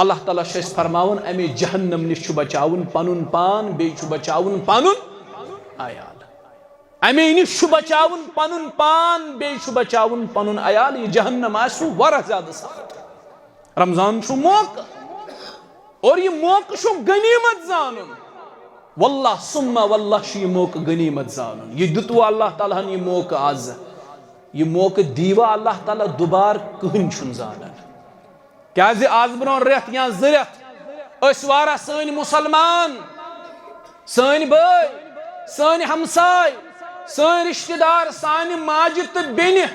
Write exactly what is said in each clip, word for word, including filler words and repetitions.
اللہ تعالیٰ چھُ اَسہِ فرماوان، اَمے جہنم نِش چھُ بچاوُن پنُن پان، بیٚیہِ چھُ بچاوُن پنُن عیال۔ اَمے نِش چھُ بچاوُن پنُن پان، بیٚیہِ چھُ بچاوُن پنُن عیال۔ یہِ جہنم آسہِ سُہ واریاہ زیادٕ سخت۔ رمضان چھُ موقعہٕ، اور یہِ موقعہٕ چھُ غنیمت زانُن۔ واللہ ثم واللہ چھُ یہِ موقعہٕ غنیمت زانُن۔ یہِ دیُتوٕ اللہ تعالیٰ ہن یہِ موقعہٕ آز۔ یہِ موقعہٕ دیٖوا اللہ تعالیٰ دُبارٕ؟ کٕہٕنۍ چھُنہٕ زانان۔ کیازِ آز برونٛہہ رٮ۪تھ یا زٕ رٮ۪تھ ٲسۍ واریاہ سٲنۍ مُسلمان، سٲنۍ بٲے، سٲنۍ ہمساے، سٲنۍ رشتہٕ دار، سانہِ ماجہِ تہٕ بیٚنہِ،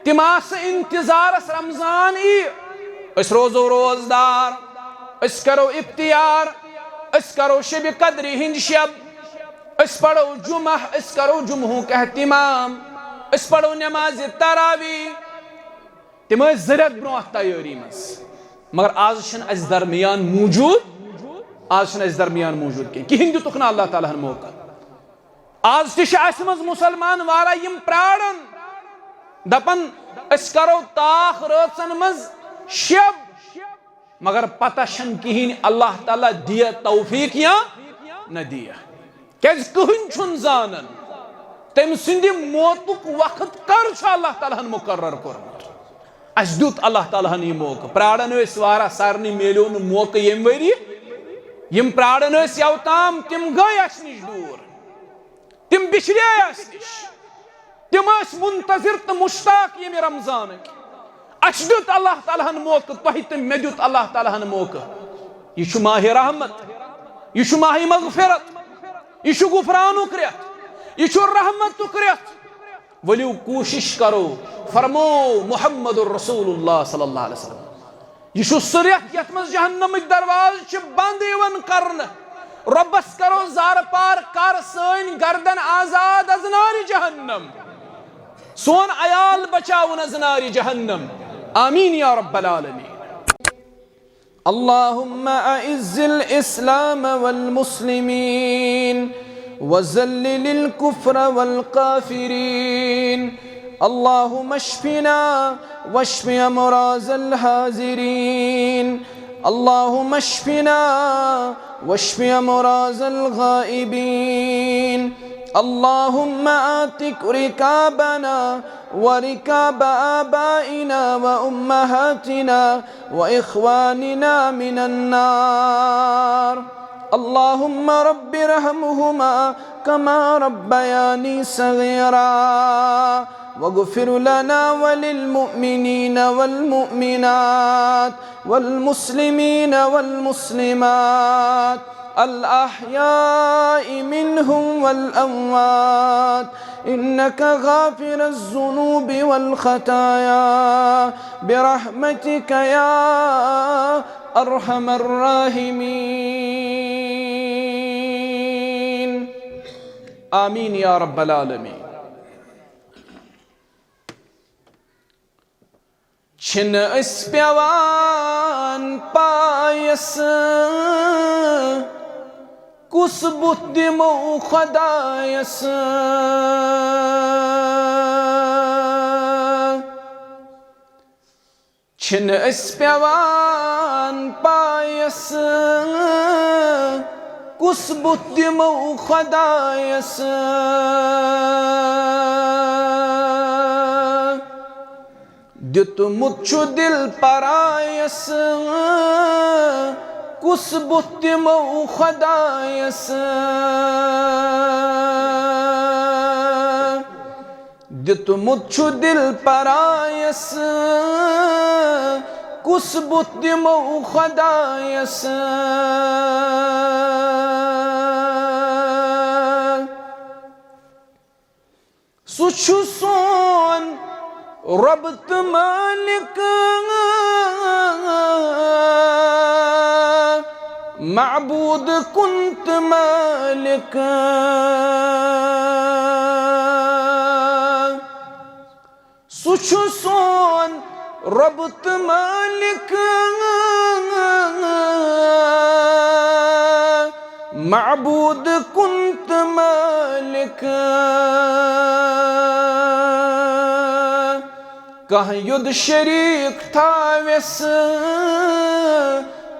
تِم آسہٕ انتظارس رمضان یی۔ أسۍ روزو روزدار، أسۍ کرو افطار، أسۍ کرو شبِ قدرِ ہٕنٛدۍ شب، أسۍ پرو جمعہ، أسۍ کرو جمعہُک اہتمام، أسۍ پرو نمازِ تراویح۔ تِم ٲسۍ زٕ رٮ۪تھ برونٛہہ اَتھ تیٲری منٛز، مگر آز چھِنہٕ اَسہِ درمیان موٗجوٗد، آز چھِنہٕ اَسہِ درمیان موٗجوٗد کینٛہہ، کِہیٖنۍ دیُتُکھ نہٕ اللہ تعالیٰ ہن موقعہٕ۔ آز تہِ چھِ اَسہِ منٛز مُسلمان واریاہ یِم پرٛاران، دَپان، أسۍ کَرو تاخ رٲژَن منٛز شب، مگر پتہ چھنہٕ کِہیٖنۍ اللہ تعالیٰ دِیا توفیق یا نہ دِیا۔ کیازِ کٕہٕنۍ چھُنہٕ زانان تٔمۍ سٕنٛدِ موتُک وقت کر چھُ اللہ تعالیٰ ہن مُقرر کوٚرمُت۔ اَسہِ دیُت اللہ تعالیٰ ہن یہِ موقعہٕ، پرٛاران ٲسۍ واریاہ، سارنٕے میلیو نہٕ موقعہٕ ییٚمہِ ؤری۔ یِم پرٛاران ٲسۍ یوتام، تِم گٔے اَسہِ نِش دوٗر۔ تِم بِچھڑے اَسہِ نِش۔ تِم ٲسۍ منتظر تہٕ مشتاق ییٚمہِ رمضانٕکۍ۔ اَسہِ دیُت اللہ تعالیٰ ہن موقعہٕ، تۄہہِ تہٕ مےٚ دیُت اللہ تعالیٰ ہن موقعہٕ۔ یہِ چھُ ماہِ رحمت، یہِ چھُ ماہِ مغفرت، یہِ چھُ غفرانُک رٮ۪تھ، یہِ چھُ رحمتُک رٮ۪تھ۔ ؤلِو کوٗشِش کرو، فرمو محمد رسول اللہ صلی اللہ علیہ وسلم۔ یہِ چھُ سُہ رٮ۪تھ یَتھ منٛز جہنمٕکۍ دروازٕ چھِ بنٛد یِوان کرنہٕ۔ رۄبس کرو زارٕ پار، کر سٲنۍ گردن آزاد از نارِ جہنم۔ سون عیال بچاوُن از نارِ جہنم۔ آمین یا رب العالمین۔ اللهم أعز الإسلام والمسلمين وذلل الكفر والكافرين. اللهم اشفنا واشف أمراض الحاضرين. اللهم اشفنا واشف أمراض الغائبين. اللهم أعتق رقابنا ورقاب آبائنا وأمهاتنا وإخواننا من النار. اللهم رب ارحمهما كما ربياني صغيرا، واغفر لنا وللمؤمنين والمؤمنات والمسلمين والمسلمات الأحياء منهم والأموات، إنك غافر الذنوب والخطايا، برحمتك يا أرحم الراحمين. آمين يا رب العالمين. چھِنہٕ أسۍ پٮ۪وان پایَس، کُس بُتھ دِمو خۄدایَس؟ چھِنہٕ أسۍ پٮ۪وان پایَس، کُس بُتھ دِمو خۄدایَس؟ دیُتمُت چھُ دِل پرایَس، کُس بُتھ دِمو خۄدایَس؟ دیُتمُت چھُ دِل پرایَس، کُس بُتھ دِمو خۄدایَس؟ سُہ چھُ سون رۄب تہٕ مٲلِک، معبوٗد کُن تہٕ مٲلِک۔ سُہ چھُ سون رۄب تہٕ مٲلِک، معبوٗد کُن تہٕ مٲلِک۔ کانٛہہ یُد شریٖک تھاوٮ۪س،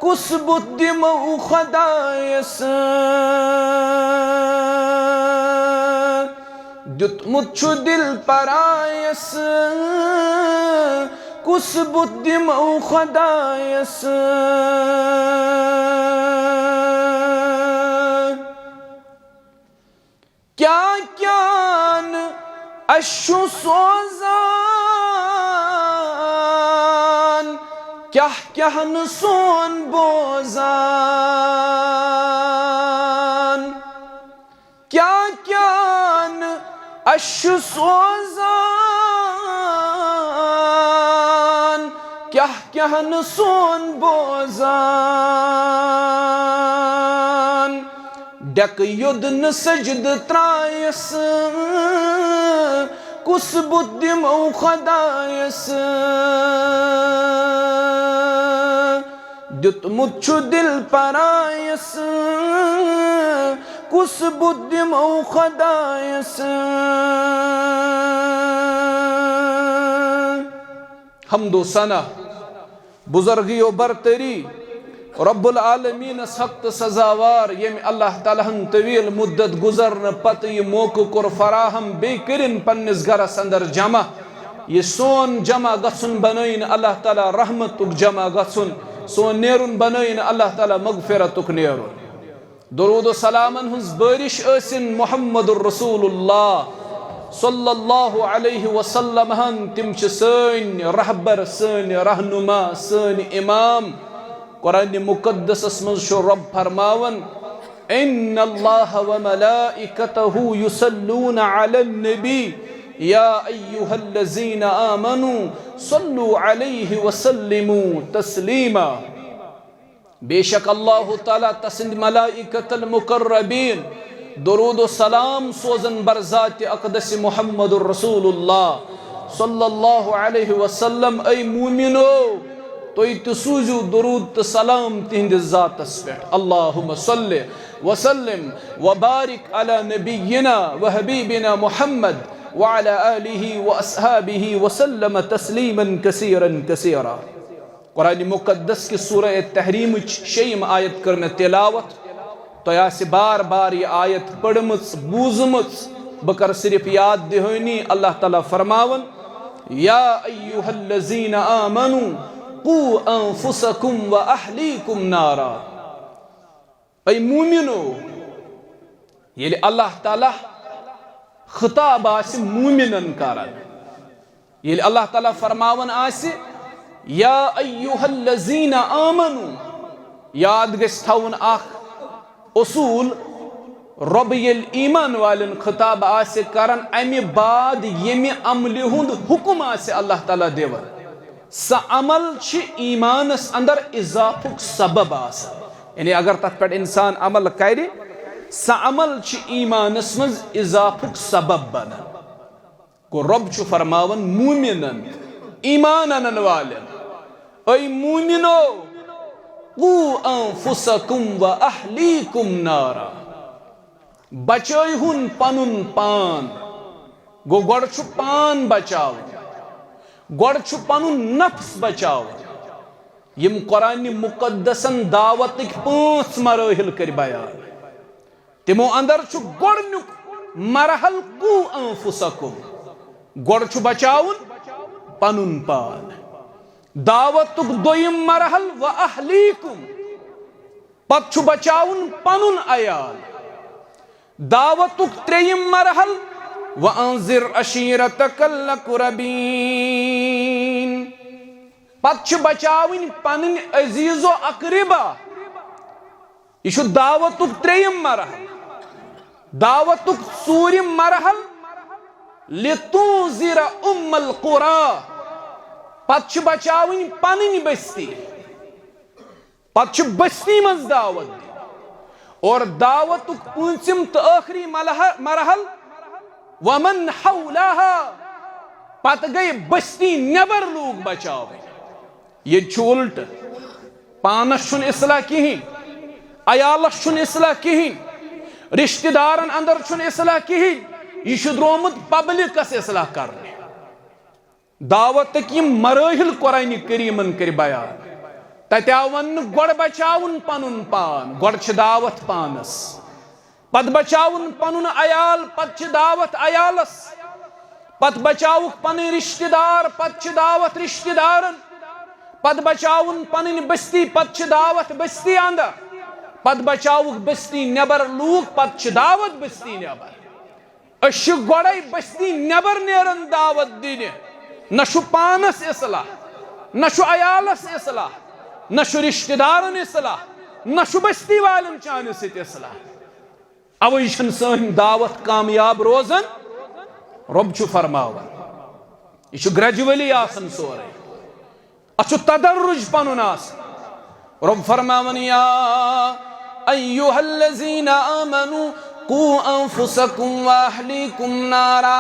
کُس بُتھ دِمو خۄدایَس؟ دیُتمُت چھُ دِل پرایَس۔ کُس بُتھ دِمو خۄدایَس؟ کیٛاہ کیٛاہ نہٕ اَسہِ چھُ سوزان، کیٛاہ کیٛاہ نہٕ سون بوزان۔ کیٛاہ کیٛاہ نہٕ اَسہِ چھُ سوزان، کیٛاہ کیٛاہ نہٕ سون بوزان۔ ڈیکہٕ یوٚد نہٕ سجدٕ ترایس، کُس بُتھ دِمو خۄدایس؟ دیُتمُت چھُ دِل پرایس، کُس بُتھ دِمو خۄدایس؟ حمد و ثنا، بزرگی و برتری، رب العالمینس حق تہٕ سزاوار، ییٚمۍ اللہ تعالیٰ ہن طویل مدت گزرنہٕ پتہٕ یہِ موقعہٕ کوٚر فراہم، بیٚیہِ کٔرِن پننِس گرس اندر جمع۔ یہِ سون جمع گژھُن بنٲیِن اللہ تعالیٰ رحمتُک جمع گژھُن، سون نیرُن بنٲیِن اللہ تعالیٰ مغفرتُک نیرُن۔ درود و سلامن ہٕنٛز بٲرِش ٲسِن محمد رسول اللہ صلی اللہ علیہ وسلم ہن۔ تِم چھِ سٲنۍ رہبر، سٲنۍ رہنما، سٲنۍ امام۔ قرآن مقدسس منٛز چھُ رب فرماوان، ان اللہ و ملائکتہ یصلون علی النبی، یا ایھا الذین آمنوا صلوا علیہ وسلموا تسلیما۔ بے شک اللہ تعالیٰ تسند ملائکت المقربین درود و سلام سوزن بر ذات اقدس محمد رسول اللہ صلی اللہ علیہ وسلم۔ اے مومنو، تُہۍ تہِ سوٗزِو درود تہٕ سلام تِہنٛدِس ذاتس پٮ۪ٹھ۔ اللہم صل وسلم وبارک علی نبینا و حبیبنا محمد وعلی آلہ و اصحابہ وسلم تسلیما کثیرا کثیرا۔ قرآن مقدس کی سورہ تحریمٕچ شیٚیِم آیت کٔر مےٚ تلاوت۔ تۄہہِ آسہِ بار بار یہِ آیت پٔرمٕژ، بوٗزمٕژ۔ بہٕ کَرٕ صرف یاد دِہٲنی۔ اللہ تعالیٰ فرماوان، یا ایھا الذین آمنوا قوا انفسکم و اہلیکم نارا۔ اے مومنو، ییٚلہِ اللہ تعالیٰ خطاب آسہِ مومنن کران، ییٚلہِ اللہ تعالیٰ فرماوان آسہِ، یا ایھا الذین آمنوا، یاد گژھِ تھاوُن اکھ اصوٗل، رۄب ییٚلہِ ایمان والٮ۪ن خطاب آسہِ کران، امہِ بعد ییٚمہِ عملہِ ہُنٛد حکم آسہِ اللہ تعالیٰ دِوان، سُہ عمل چھِ ایمانس اندر اضافُک سبب آسان۔ یعنی اگر تتھ پٮ۪ٹھ انسان عمل کرِ، سُہ عمل چھِ ایمانس منٛز اضافُک سبب بنان۔ گوٚو رۄب چھُ فرماوان مومنن، ایمان انن والٮ۪ن، اے مومنو، قوا انفسکم و اہلیکم نارا، بچٲوہُن پنُن پان۔ گوٚو گۄڈٕ چھُ پان بچاوُن، گۄڈٕ چھُ پنُن نفس بچاوُن۔ یِم قرآن مقدسن دعوتٕکۍ پانٛژھ مراحل کٔرۍ بیان۔ تِمو اندر چھُ گۄڈٕنیُک مرحل قوا انفسکم، گۄڈٕ چھُ بچاوُن پنُن پان۔ دعوتُک دوٚیِم مرحل و اہلیکم، پتہٕ چھُ بچاوُن پنُن عیال۔ دعوتُک ترٛیٚیِم مرحل و انذر عشیرتک الاقربین، پتہٕ چھِ بچاوٕنۍ پنٕنۍ عزیز و اقربا۔ یہِ چھُ دعوتُک ترٛیٚیِم مرحل۔ دعوتُک ژوٗرِم مرحل، لتنذر ام القری، پتہٕ چھِ بچاوٕنۍ پنٕنۍ بستی، پتہٕ چھِ بستی منٛز دعوت دِنۍ۔ اور دعوتُک پوٗنٛژِم تہٕ ٲخری ملہ-، مرحل، ومن حولہا، پتہٕ گٔے بستی نٮ۪بر لوٗکھ بچاوٕنۍ۔ ییٚتہِ چھُ الٹہٕ۔ پانس چھُنہٕ اصلاح کِہیٖنۍ، عیالس چھُنہٕ اصلاح کِہیٖنۍ، رشتہٕ دارن اندر چھُنہٕ اصلاح کِہیٖنۍ۔ یہِ چھُ درٛامُت پبلکس اصلاح کرنہِ۔ دعوتٕکۍ یِم مراحل قرآن کریمن کٔرۍ بیان۔ تتہِ آو وننہٕ، گۄڈٕ بچاوُن پنُن پان، گۄڈٕ چھِ دعوت پانس، پتہٕ بچاوُن پنُن عیال، پتہٕ چھِ دعوت عیالس، پتہٕ بچاوُکھ پنٕنۍ رشتہٕ دار، پتہٕ چھِ دعوت رشتہٕ دارن، پتہٕ بچاوُن پنٕنۍ بستی، پتہٕ چھِ دعوت بستی اندر، پتہٕ بچاوُکھ بستی نٮ۪بر لوٗکھ، پتہٕ چھِ دعوت بستی نٮ۪بر۔ أسۍ چھِ گۄڈَے بستی نٮ۪بر نیران دعوت دِنہِ۔ نہ چھُ پانس اصلاح، نہ چھُ عیالس اصلاح، نہ چھُ رشتہٕ دارن اصلاح، نہ چھُ بستی والٮ۪ن چانہِ سۭتۍ اصلاح۔ اوے چھنہٕ سٲنۍ دعوت کامیاب روزان۔ رۄب چھُ فرماوان، یہِ چھُ gradually آسان سورُے۔ اتھ چھُ تدرج پنُن آسان۔ رۄب فرماوان، یا ایھا الذین آمنوا قوا انفسکم واہلیکم نارا۔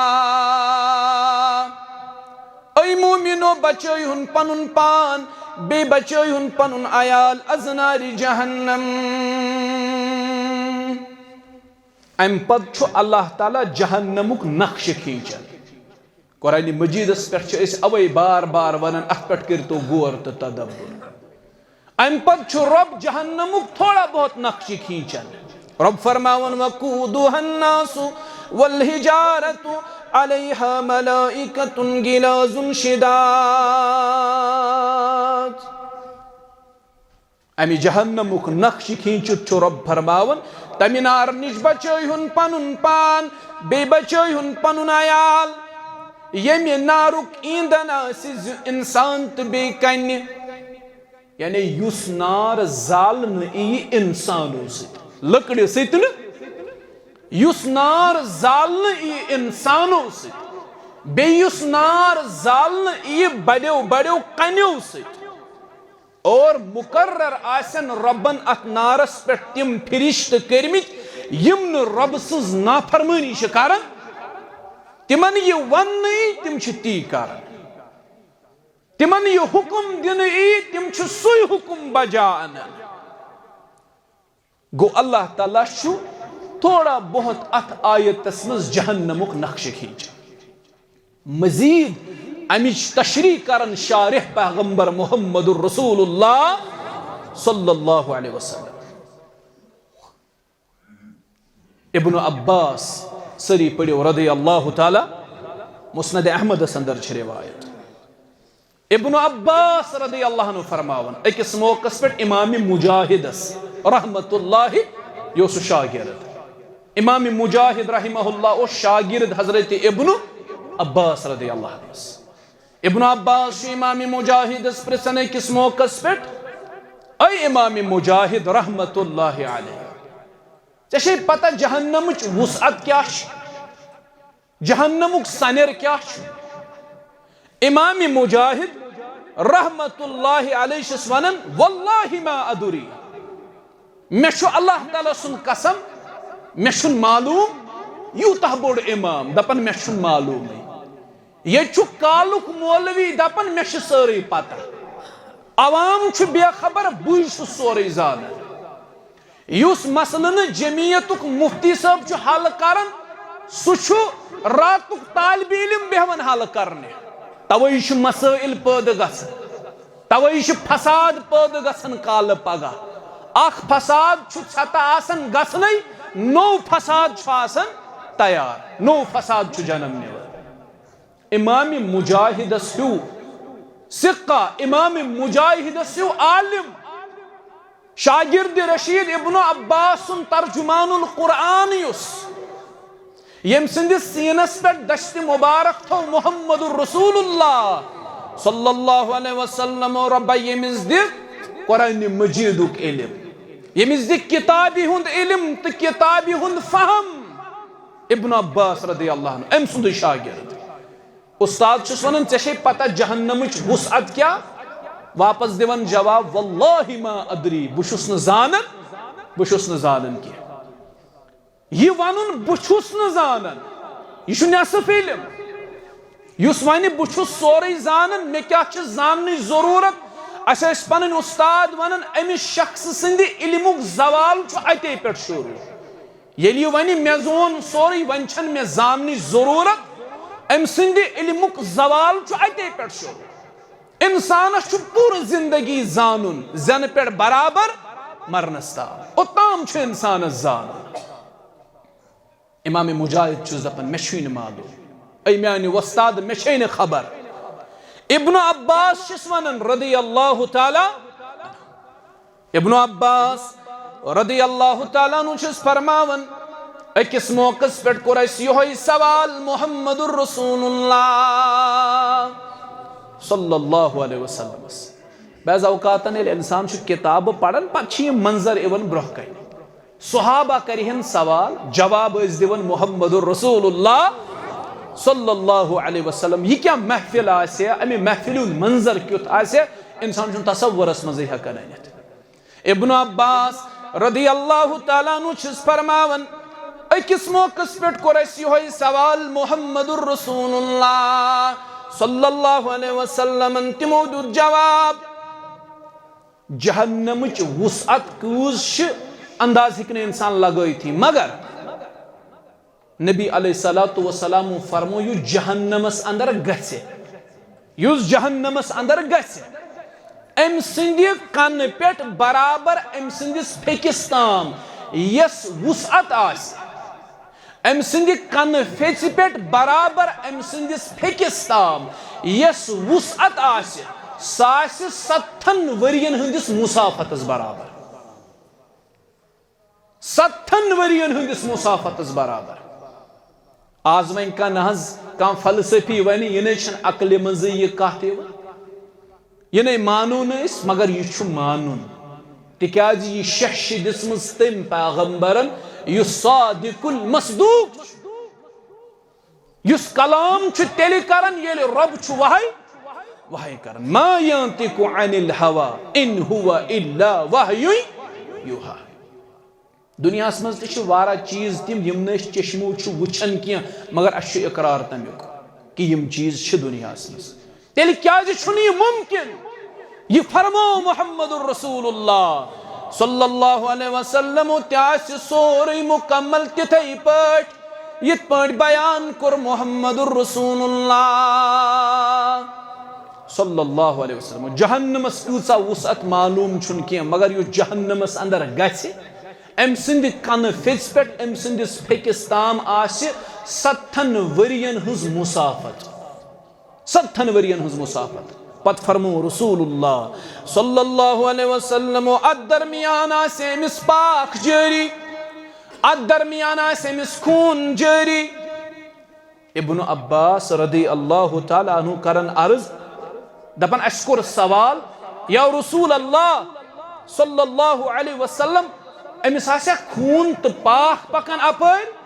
اے مومنو، بچٲیہُن پنُن پان، بیٚیہِ بچٲیہُن پنُن عیال از نارِ جہنم۔ امہِ پتہٕ چھُ اللہ تعالیٰ جہنمُک نقشہٕ کھینچان۔ قرآن مجیدس پٮ۪ٹھ چھِ أسۍ اوے بار بار ونان، اتھ پٮ۪ٹھ کٔرتو غور تہٕ تدبر۔ امہِ پتہٕ چھُ رۄب جہنمُک تھوڑا بہت نقشہٕ کھینچان۔ رۄب فرماوان، وقودها الناس والحجارة علیہا ملائکۃ غلاظ شداد۔ امہِ جہنمُک نقشہٕ کھینچِتھ چھُ رۄب فرماوان، تمہِ نارٕ نِش بچٲیہُن پنُن پان، بیٚیہِ بچٲیہُن پنُن عیال، ییٚمہِ نارُک ایندھن آسہِ زِ انسان تہٕ بیٚیہِ کنہِ۔ یعنی یُس نار زالنہٕ ییہِ انسانو سۭتۍ، لٔکرِ سۭتۍ نہٕ، یُس نار زالنہٕ ییہِ انسانو سۭتۍ، بیٚیہِ یُس نار زالنہٕ ییہِ بڑیو بڑیو کنیو سۭتۍ۔ اور مقرر آسن رۄبن اتھ نارس پٮ۪ٹھ تِم فرشتہٕ کٔرمٕتۍ، یِم نہٕ رۄبہٕ سٕنز نافرمٲنی چھِ کران۔ تِمن یہِ وننہٕ یی، تِم چھِ تی کران۔ تِمن یہِ حکم دِنہٕ یی، تِم چھِ سُے حکم بجا انان۔ گوٚو، اللہ تعالیٰ چھُ تھوڑا بہت اتھ آیتس منٛز جہنمُک نقشہٕ کھینچان۔ مزید امِچ تشریح کرن شارح پیغمبر محمد رسول اللہ صلی اللہ علیہ وسلم۔ ابن عباس، سٲری پٔرِو رضی اللہ تعالیٰ، مسند احمدس اندر چھِ روایت۔ ابن عباس رضی اللہ عنہ فرماوان، أکِس موقعس پٮ۪ٹھ امام مجاہدس رحمت اللہ، یہِ اوس سُہ شاگرد۔ امام مجاہد رحمہ اللہ اوس شاگرد حضرت ابن عباس رضی اللہ عنس۔ ابن عباس چھُ امام مجاہدس پرژھان أکِس موقعس پٮ۪ٹھ، اے امام مجاہد رحمت اللہ علیہ، ژےٚ چھے پتہ جہنمٕچ وسعت کیٛاہ چھِ؟ جہنمُک سنیر کیٛاہ چھُ؟ امام مجاہد رحمت اللہ علیہ چھُس ونان، واللہ ما ادری، مےٚ چھُ اللہ تعالیٰ سُنٛد قسم، مےٚ چھُنہٕ معلوم۔ یوٗتاہ بوٚڑ امام دپان، مےٚ چھُنہٕ معلومٕے۔ ییٚتہِ چھُ کالُک مولوی دپان، مےٚ چھِ سٲرٕے پتہ۔ عوام چھُ بے خبر، بٕے چھُس سورُے زانان۔ یُس مسلہٕ نہٕ جمعیتُک مفتی صٲب چھُ حل کران، سُہ چھُ راتُک طالب علم بیہوان حل کرنہِ۔ توے چھِ مسائل پٲدٕ گژھان، توے چھِ فساد پٲدٕ گژھان کالہٕ پگاہ۔ اکھ فساد چھُ ژھٮ۪تہٕ آسان گژھنَے، نوٚو فساد چھُ آسان تیار، نوٚو فساد چھُ جنم نِوان۔ امام مجاہدس ہیو ثقہ، امام مجاہدس ہیو عالم، شاگرد رشید ابن عباس سُنٛد ترجمان القرآن یُس، ییٚمۍ سٕنٛدِس سیٖنس پٮ۪ٹھ دست مبارک تھوو محمد رسول اللہ صلی اللہ علیہ وسلم، رۄبہ ییٚمِس دِ قرآن مجیدُک علم، ییٚمِس دِ کتابہِ ہُنٛد علم تہٕ کتابہِ ہُنٛد فہم۔ ابن عباس رضی اللہ عنہ، أمۍ سُنٛدُے شاگرد۔ استاد چھُس ونان، ژےٚ چھے پتہ جہنمٕچ وسعت کیٛاہ؟ واپس دِوان جواب، واللہ ما ادری، بہٕ چھُس نہٕ زانان، بہٕ چھُس نہٕ زانان کینٛہہ۔ یہِ ونُن بہٕ چھُس نہٕ زانان، یہِ چھُ نصف علم۔ یُس ونہِ بہٕ چھُس سورُے زانان، مےٚ کیٛاہ چھِ زاننٕچ ضروٗرت؟ اسہِ ٲسۍ پنٕنۍ استاد ونان، أمِس شخص سٕنٛدِ علمُک زوال چھُ اتے پٮ۪ٹھ شروٗع۔ ییٚلہِ یہِ ونہِ مےٚ زون سورُے، وۄنۍ چھَنہٕ مےٚ زاننٕچ ضروٗرت، أمۍ سٕنٛدِ علمُک زوال چھُ اتے پٮ۪ٹھ شروٗع۔ انسانس چھُ پوٗرٕ زندگی زانُن، زینہٕ پٮ۪ٹھ برابر مرنس تام۔ اوٚتام چھُ انسانس زانُن۔ امام مجاہد چھُس دپان، مےٚ چھُے نہٕ معلوم، اے میانہِ وۄستاد، مےٚ چھے نہٕ خبر۔ ابن عباس چھُس ونان رضی اللہ تعالیٰ، ابن عباس رضی اللہ تعالیٰ عنہ چھُس فرماوان، أکِس موقعس پٮ۪ٹھ کوٚر اَسہِ یِہوٚے سوال محمد رسول اللہ صلی اللہ علیہ وسلمس۔ بعض اوقاتن ییٚلہِ انسان چھُ کتابہٕ پران، پتہٕ چھِ یِم منظر یِوان برونٛہہ کنہِ۔ صحابہ کرِہن سوال، جواب ٲسۍ دِوان محمد رسول اللہ صلی اللہ علیہ وسلم۔ یہِ کیٛاہ محفل آسہِ، امہِ محفلہِ ہُنٛد منظر کیُتھ آسہِ، انسان چھُنہٕ تصورس منٛزٕے ہٮ۪کان أنِتھ۔ ابن عباس رضی اللہ تعالیٰ عنہ چھُس فرماوان، أکِس موقعس پٮ۪ٹھ کوٚر اَسہِ یِہوٚے سوال محمد رسول اللہ صلی اللہ علیہ وسلمن۔ تِمو دیُت جواب، جہنمٕچ وسعت کۭژ چھِ، انداز ہیٚکہِ نہٕ انسان لگٲوتھٕے، مگر نبی علیہ الصلوۃ والسلام فرمو، یُس جہنمس اندر گژھِ، یُس جہنمس اندر گژھِ، أمۍ سٕنٛدِ کنہٕ پٮ۪ٹھ برابر أمۍ سٕنٛدِس پھیٚکِس تام یۄس وسعت آسہِ، أمۍ سٕنٛدِ کنہٕ پھیٚژِ پٮ۪ٹھ برابر أمۍ سٕنٛدِس پھیٚکِس تام یۄس وسعت آسہِ، سۄ آسہِ ستتھن ؤرین ہٕنٛدِس مسافتس برابر۔ ستتھن ؤرین ہٕنٛدِس مسافتس برابر۔ آز وۄنۍ کانٛہہ نہ حظ، کانٛہہ فلسفی ونہِ، یہِ نے چھُنہٕ عقلہِ منٛزٕے یہِ کتھ یِوان، یہِ نے مانو نہٕ أسۍ، مگر یہِ چھُ مانُن، تِکیازِ یہِ شیٚہہ چھِ دِژمٕژ تٔمۍ پیغمبرن، یُس صادق المصدوق چھُ۔ یُس کلام چھُ تیٚلہِ کران، ییٚلہِ رۄب چھُ وحی، وحی کران۔ ما ينطق عن الهوى إن هو إلا وحي يوحى۔ دُنیاہَس منٛز تہِ چھِ واریاہ چیٖز تِم، یِم نہٕ أسۍ چشمو چھِ وٕچھان کینٛہہ، مگر اَسہِ چھُ اقرار تَمیُک کہِ یِم چیٖز چھِ دُنیاہَس منٛز۔ تیٚلہِ کیٛازِ چھُنہٕ یہِ مُمکِن؟ یہِ فرموو محمد رسول اللہ صلی اللہ علیہ وسلم، تہِ آسہِ سورُے مُکمل تِتھَے پٲٹھۍ، یِتھ پٲٹھۍ بیان کوٚر محمد رسول اللہ صلی اللہ علیہ وسلم۔ جہنمس کۭژاہ وسعت معلوم چھُنہٕ کینٛہہ، مگر یُس جہنمس اندر گژھِ، أمۍ سٕنٛدِ کنہٕ پھیٚژِ پٮ۪ٹھ أمۍ سٕنٛدِس پھیٚکِس تام آسہِ ستتھن ؤرین ہٕنٛز مسافت۔ ستتھن ؤرین ہٕنٛز مسافت۔ پتہٕ فرموو رسول اللہ صلی اللہ علیہ وسلم، اتھ درمیان آسہِ أمِس پاکھ جٲری، اتھ درمیان آسہِ أمِس خوٗن جٲری۔ ابن عباس رضی اللہ تعالیٰ عنہ کرن عرض، دپان، اسہِ کوٚر سوال، یا رسول اللہ صلی اللہ علیہ وسلم، أمِس آسہِ خوٗن تہٕ پاکھ پکان اپٲرۍ؟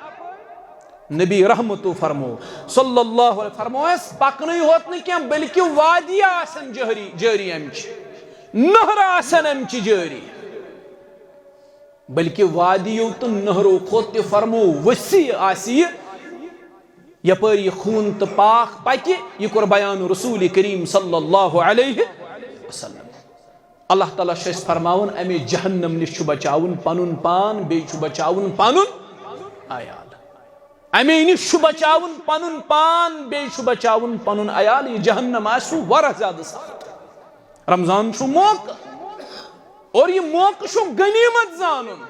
نبی رحمتو فرمو صلی اللہ علیہ فرمووس، پکنٕے ہوت نہٕ کینٛہہ، بلکہِ وادی آسن جٲری، جٲری امچہِ، نہرٕ آسن امچہِ جٲری۔ بلکہِ وادیو تہٕ نہرو کھۄتہٕ تہِ فرمو وسیع آسہِ یہِ، یپٲرۍ یہِ خوٗن تہٕ پاکھ پکہِ۔ یہِ کوٚر بیان رسول کریم صلی اللہ علیہ وسلم۔ اللہ تعالیٰ چھُ اَسہِ فرماوان، اَمے جہنم نِش چھُ بچاوُن پنُن پان، بیٚیہِ چھُ بچاوُن پنُن عیال۔ اَمے نِش چھُ بچاوُن پنُن پان، بیٚیہِ چھُ بچاوُن پنُن عیال۔ یہِ جہنم آسہِ سُہ واریاہ زیادٕ سخت۔ رمضان چھُ موقعہٕ، اور یہِ موقعہٕ چھُ غنیمت زانُن۔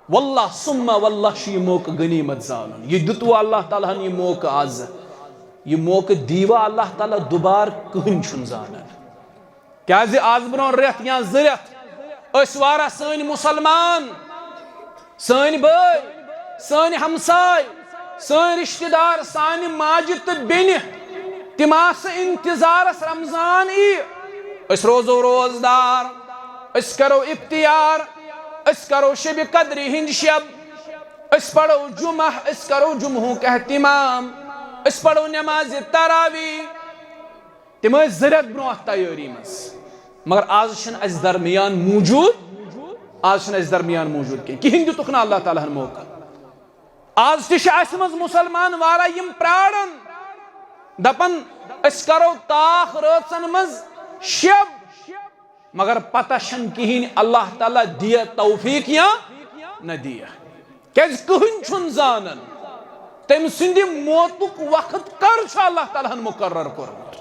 واللہ ثم واللہ چھُ یہِ موقعہٕ غنیمت زانُن۔ یہِ دیُتوٕ اللہ تعالیٰ ہن یہِ موقعہٕ آز۔ یہِ موقعہٕ دیٖوا اللہ تعالیٰ دُبارٕ؟ کٕہٕنۍ چھُنہٕ زانان۔ کیازِ آز برونٛہہ رٮ۪تھ یا زٕ رٮ۪تھ ٲسۍ واریاہ سٲنۍ مُسلمان، سٲنۍ بٲے، سٲنۍ ہمساے، سٲنۍ رشتہٕ دار، سانہِ ماجہِ تہٕ بیٚنہِ، تِم آسہٕ انتظارس رمضان یی۔ أسۍ روزو روزدار، أسۍ کرو افطار، أسۍ کرو شب قدرِ ہٕنٛدۍ شب، أسۍ پرو جمعہ، أسۍ کرو جمعہُک اہتمام، أسۍ پرو نمازِ تراویح۔ تِم ٲسۍ زٕ رٮ۪تھ برونٛہہ تیٲری منٛز، مگر آز چھِنہٕ اَسہِ درمیان موٗجوٗد، آز چھِنہٕ اَسہِ درمیان موٗجوٗد کینٛہہ، کِہیٖنۍ دیُتُکھ نہٕ اللہ تعالیٰ ہن موقعہٕ۔ آز تہِ چھِ اَسہِ منٛز مُسلمان واریاہ یِم پرٛاران، دَپان، أسۍ کَرو تاکھ رٲژَن منٛز شب، مگر پتہ چھَنہٕ کِہیٖنۍ اللہ تعالیٰ دِیا توفیٖق یا نہ دِیا۔ کیازِ کٕہٕنۍ چھُنہٕ زانان تٔمۍ سٕنٛدِ موتُک وقت کر چھُ اللہ تعالیٰ ہن مُقرر کوٚرمُت۔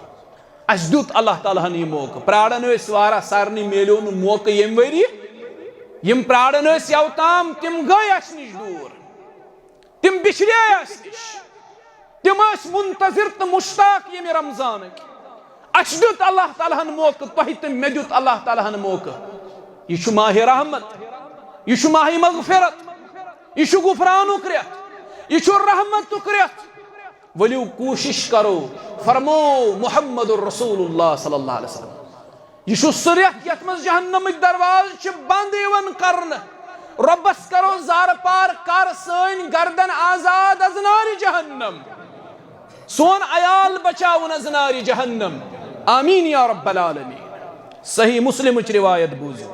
اسہِ دیُت اللہ تعالیٰ ہن یہِ موقعہٕ۔ پراران ٲسۍ واریاہ، سارنٕے میلیو نہٕ موقعہٕ ییٚمہِ ؤری۔ یِم پراران ٲسۍ یوتام، تِم گٔے اسہِ نِش دوٗر، تِم بِچھرے اسہِ نِش۔ تِم ٲسۍ منتظر تہٕ مشتاق ییٚمہِ رمضانٕکۍ۔ اسہِ دیُت اللہ تعالیٰ ہن موقعہٕ، تۄہہِ تہٕ مےٚ دیُت اللہ تعالیٰ ہن موقعہٕ۔ یہِ چھُ ماہِ رحمت، یہِ چھُ ماہِ مغفرت، یہِ چھُ غفرانُک رٮ۪تھ، یہِ چھُ رحمتُک رٮ۪تھ۔ ؤلِو کوٗشِش کرو، فرمو محمد رسول اللہ صلی اللہ علیہ وسلم۔ یہِ چھُ سُہ رٮ۪تھ یتھ منٛز جہنمٕکۍ دروازٕ چھِ بنٛد یِوان کرنہٕ۔ رۄبس کرو زارٕ پار، کر سٲنۍ گردن آزاد از نارِ جہنم، سون عیال بچاوُن از نارِ جہنم۔ آمین یا رب العالمین۔ صحیح مسلمٕچ روایت بوٗزِو،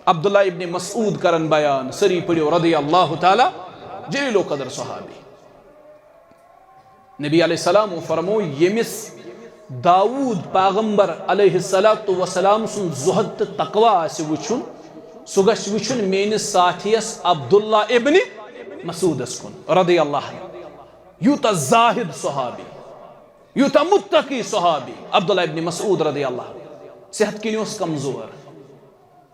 عبداللہ ابن مسعود کرن بیان، سٲری پٔرِو رضی اللہ تعالیٰ، جلیل القدر صحابی۔ نبی علیہ السلام فرمو، ییٚمِس داوود پیغمبر علیہ الصلوۃ والسلام سُنٛد زہد تہٕ تقوی آسہِ وٕچھُن، سُہ گژھِ وٕچھُن میٲنِس ساتھیَس عبداللہ ابن مسعودس کُن رضی اللہ عنہ۔ یوٗتاہ زاہد صحابی، یوٗتاہ متقی صحابی عبداللہ ابن مسعود رضی اللہ عنہ۔ صحت کِنۍ اوس کمزور۔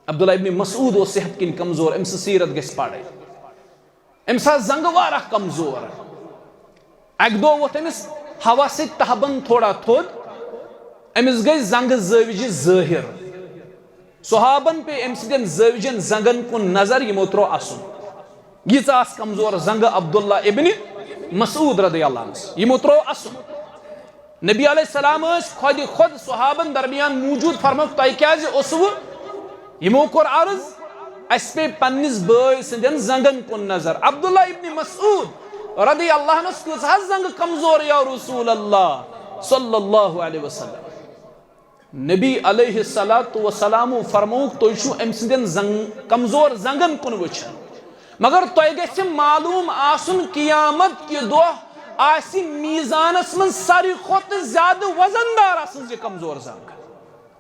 عبداللہ ابن مسعود اوس صحت کِنۍ کمزور، أمۍ سٕنٛز سیرت گژھِ پرٕنۍ۔ أمِس آسہٕ زنٛگہٕ واریاہ کمزور۔ اکہِ دۄہ ووٚتھ أمِس ہوا سۭتۍ تہبند تھوڑا تھوٚد، أمِس گٔے زنٛگہٕ زٲوجہِ ظٲہِر۔ صحابن پیٚیہِ أمۍ سٕنٛدٮ۪ن زٲوجن زنٛگن کُن نظر، یِمو ترٛوو اَسُن۔ ییٖژاہ آسہٕ کمزور زنٛگہٕ عبداللہ ابن مسعود رضی اللہ عنس، یِمو ترٛوو اَسُن۔ نبی علیہ السلام ٲسۍ خۄدِ خۄد صحابن درمیان موٗجوٗد، فرمووُکھ، "تۄہہِ کیازِ اوسوٕ؟" یِمو کوٚر عرض، "اَسہِ پیٚیہِ پننِس بٲے سٕنٛدٮ۪ن زنٛگن کُن نظر۔" عبداللہ ابن مسعود رضی اللہ عنس کۭژاہ زنٛگہٕ کمزور، یا رسول اللہ صلی اللہ علیہ وسلم۔ نبی علیہ الصلوۃ والسلام فرمووُکھ، "تُہۍ چھِو أمۍ سٕنٛدٮ۪ن زنٛگ-، کمزور زنٛگن کُن وٕچھان، مگر تۄہہِ گژھِ معلوم آسُن، قیامت کہِ دۄہ آسہِ میزانس منٛز ساروی کھۄتہٕ زیادٕ وزن دار آسان زِ کمزور زنٛگ۔"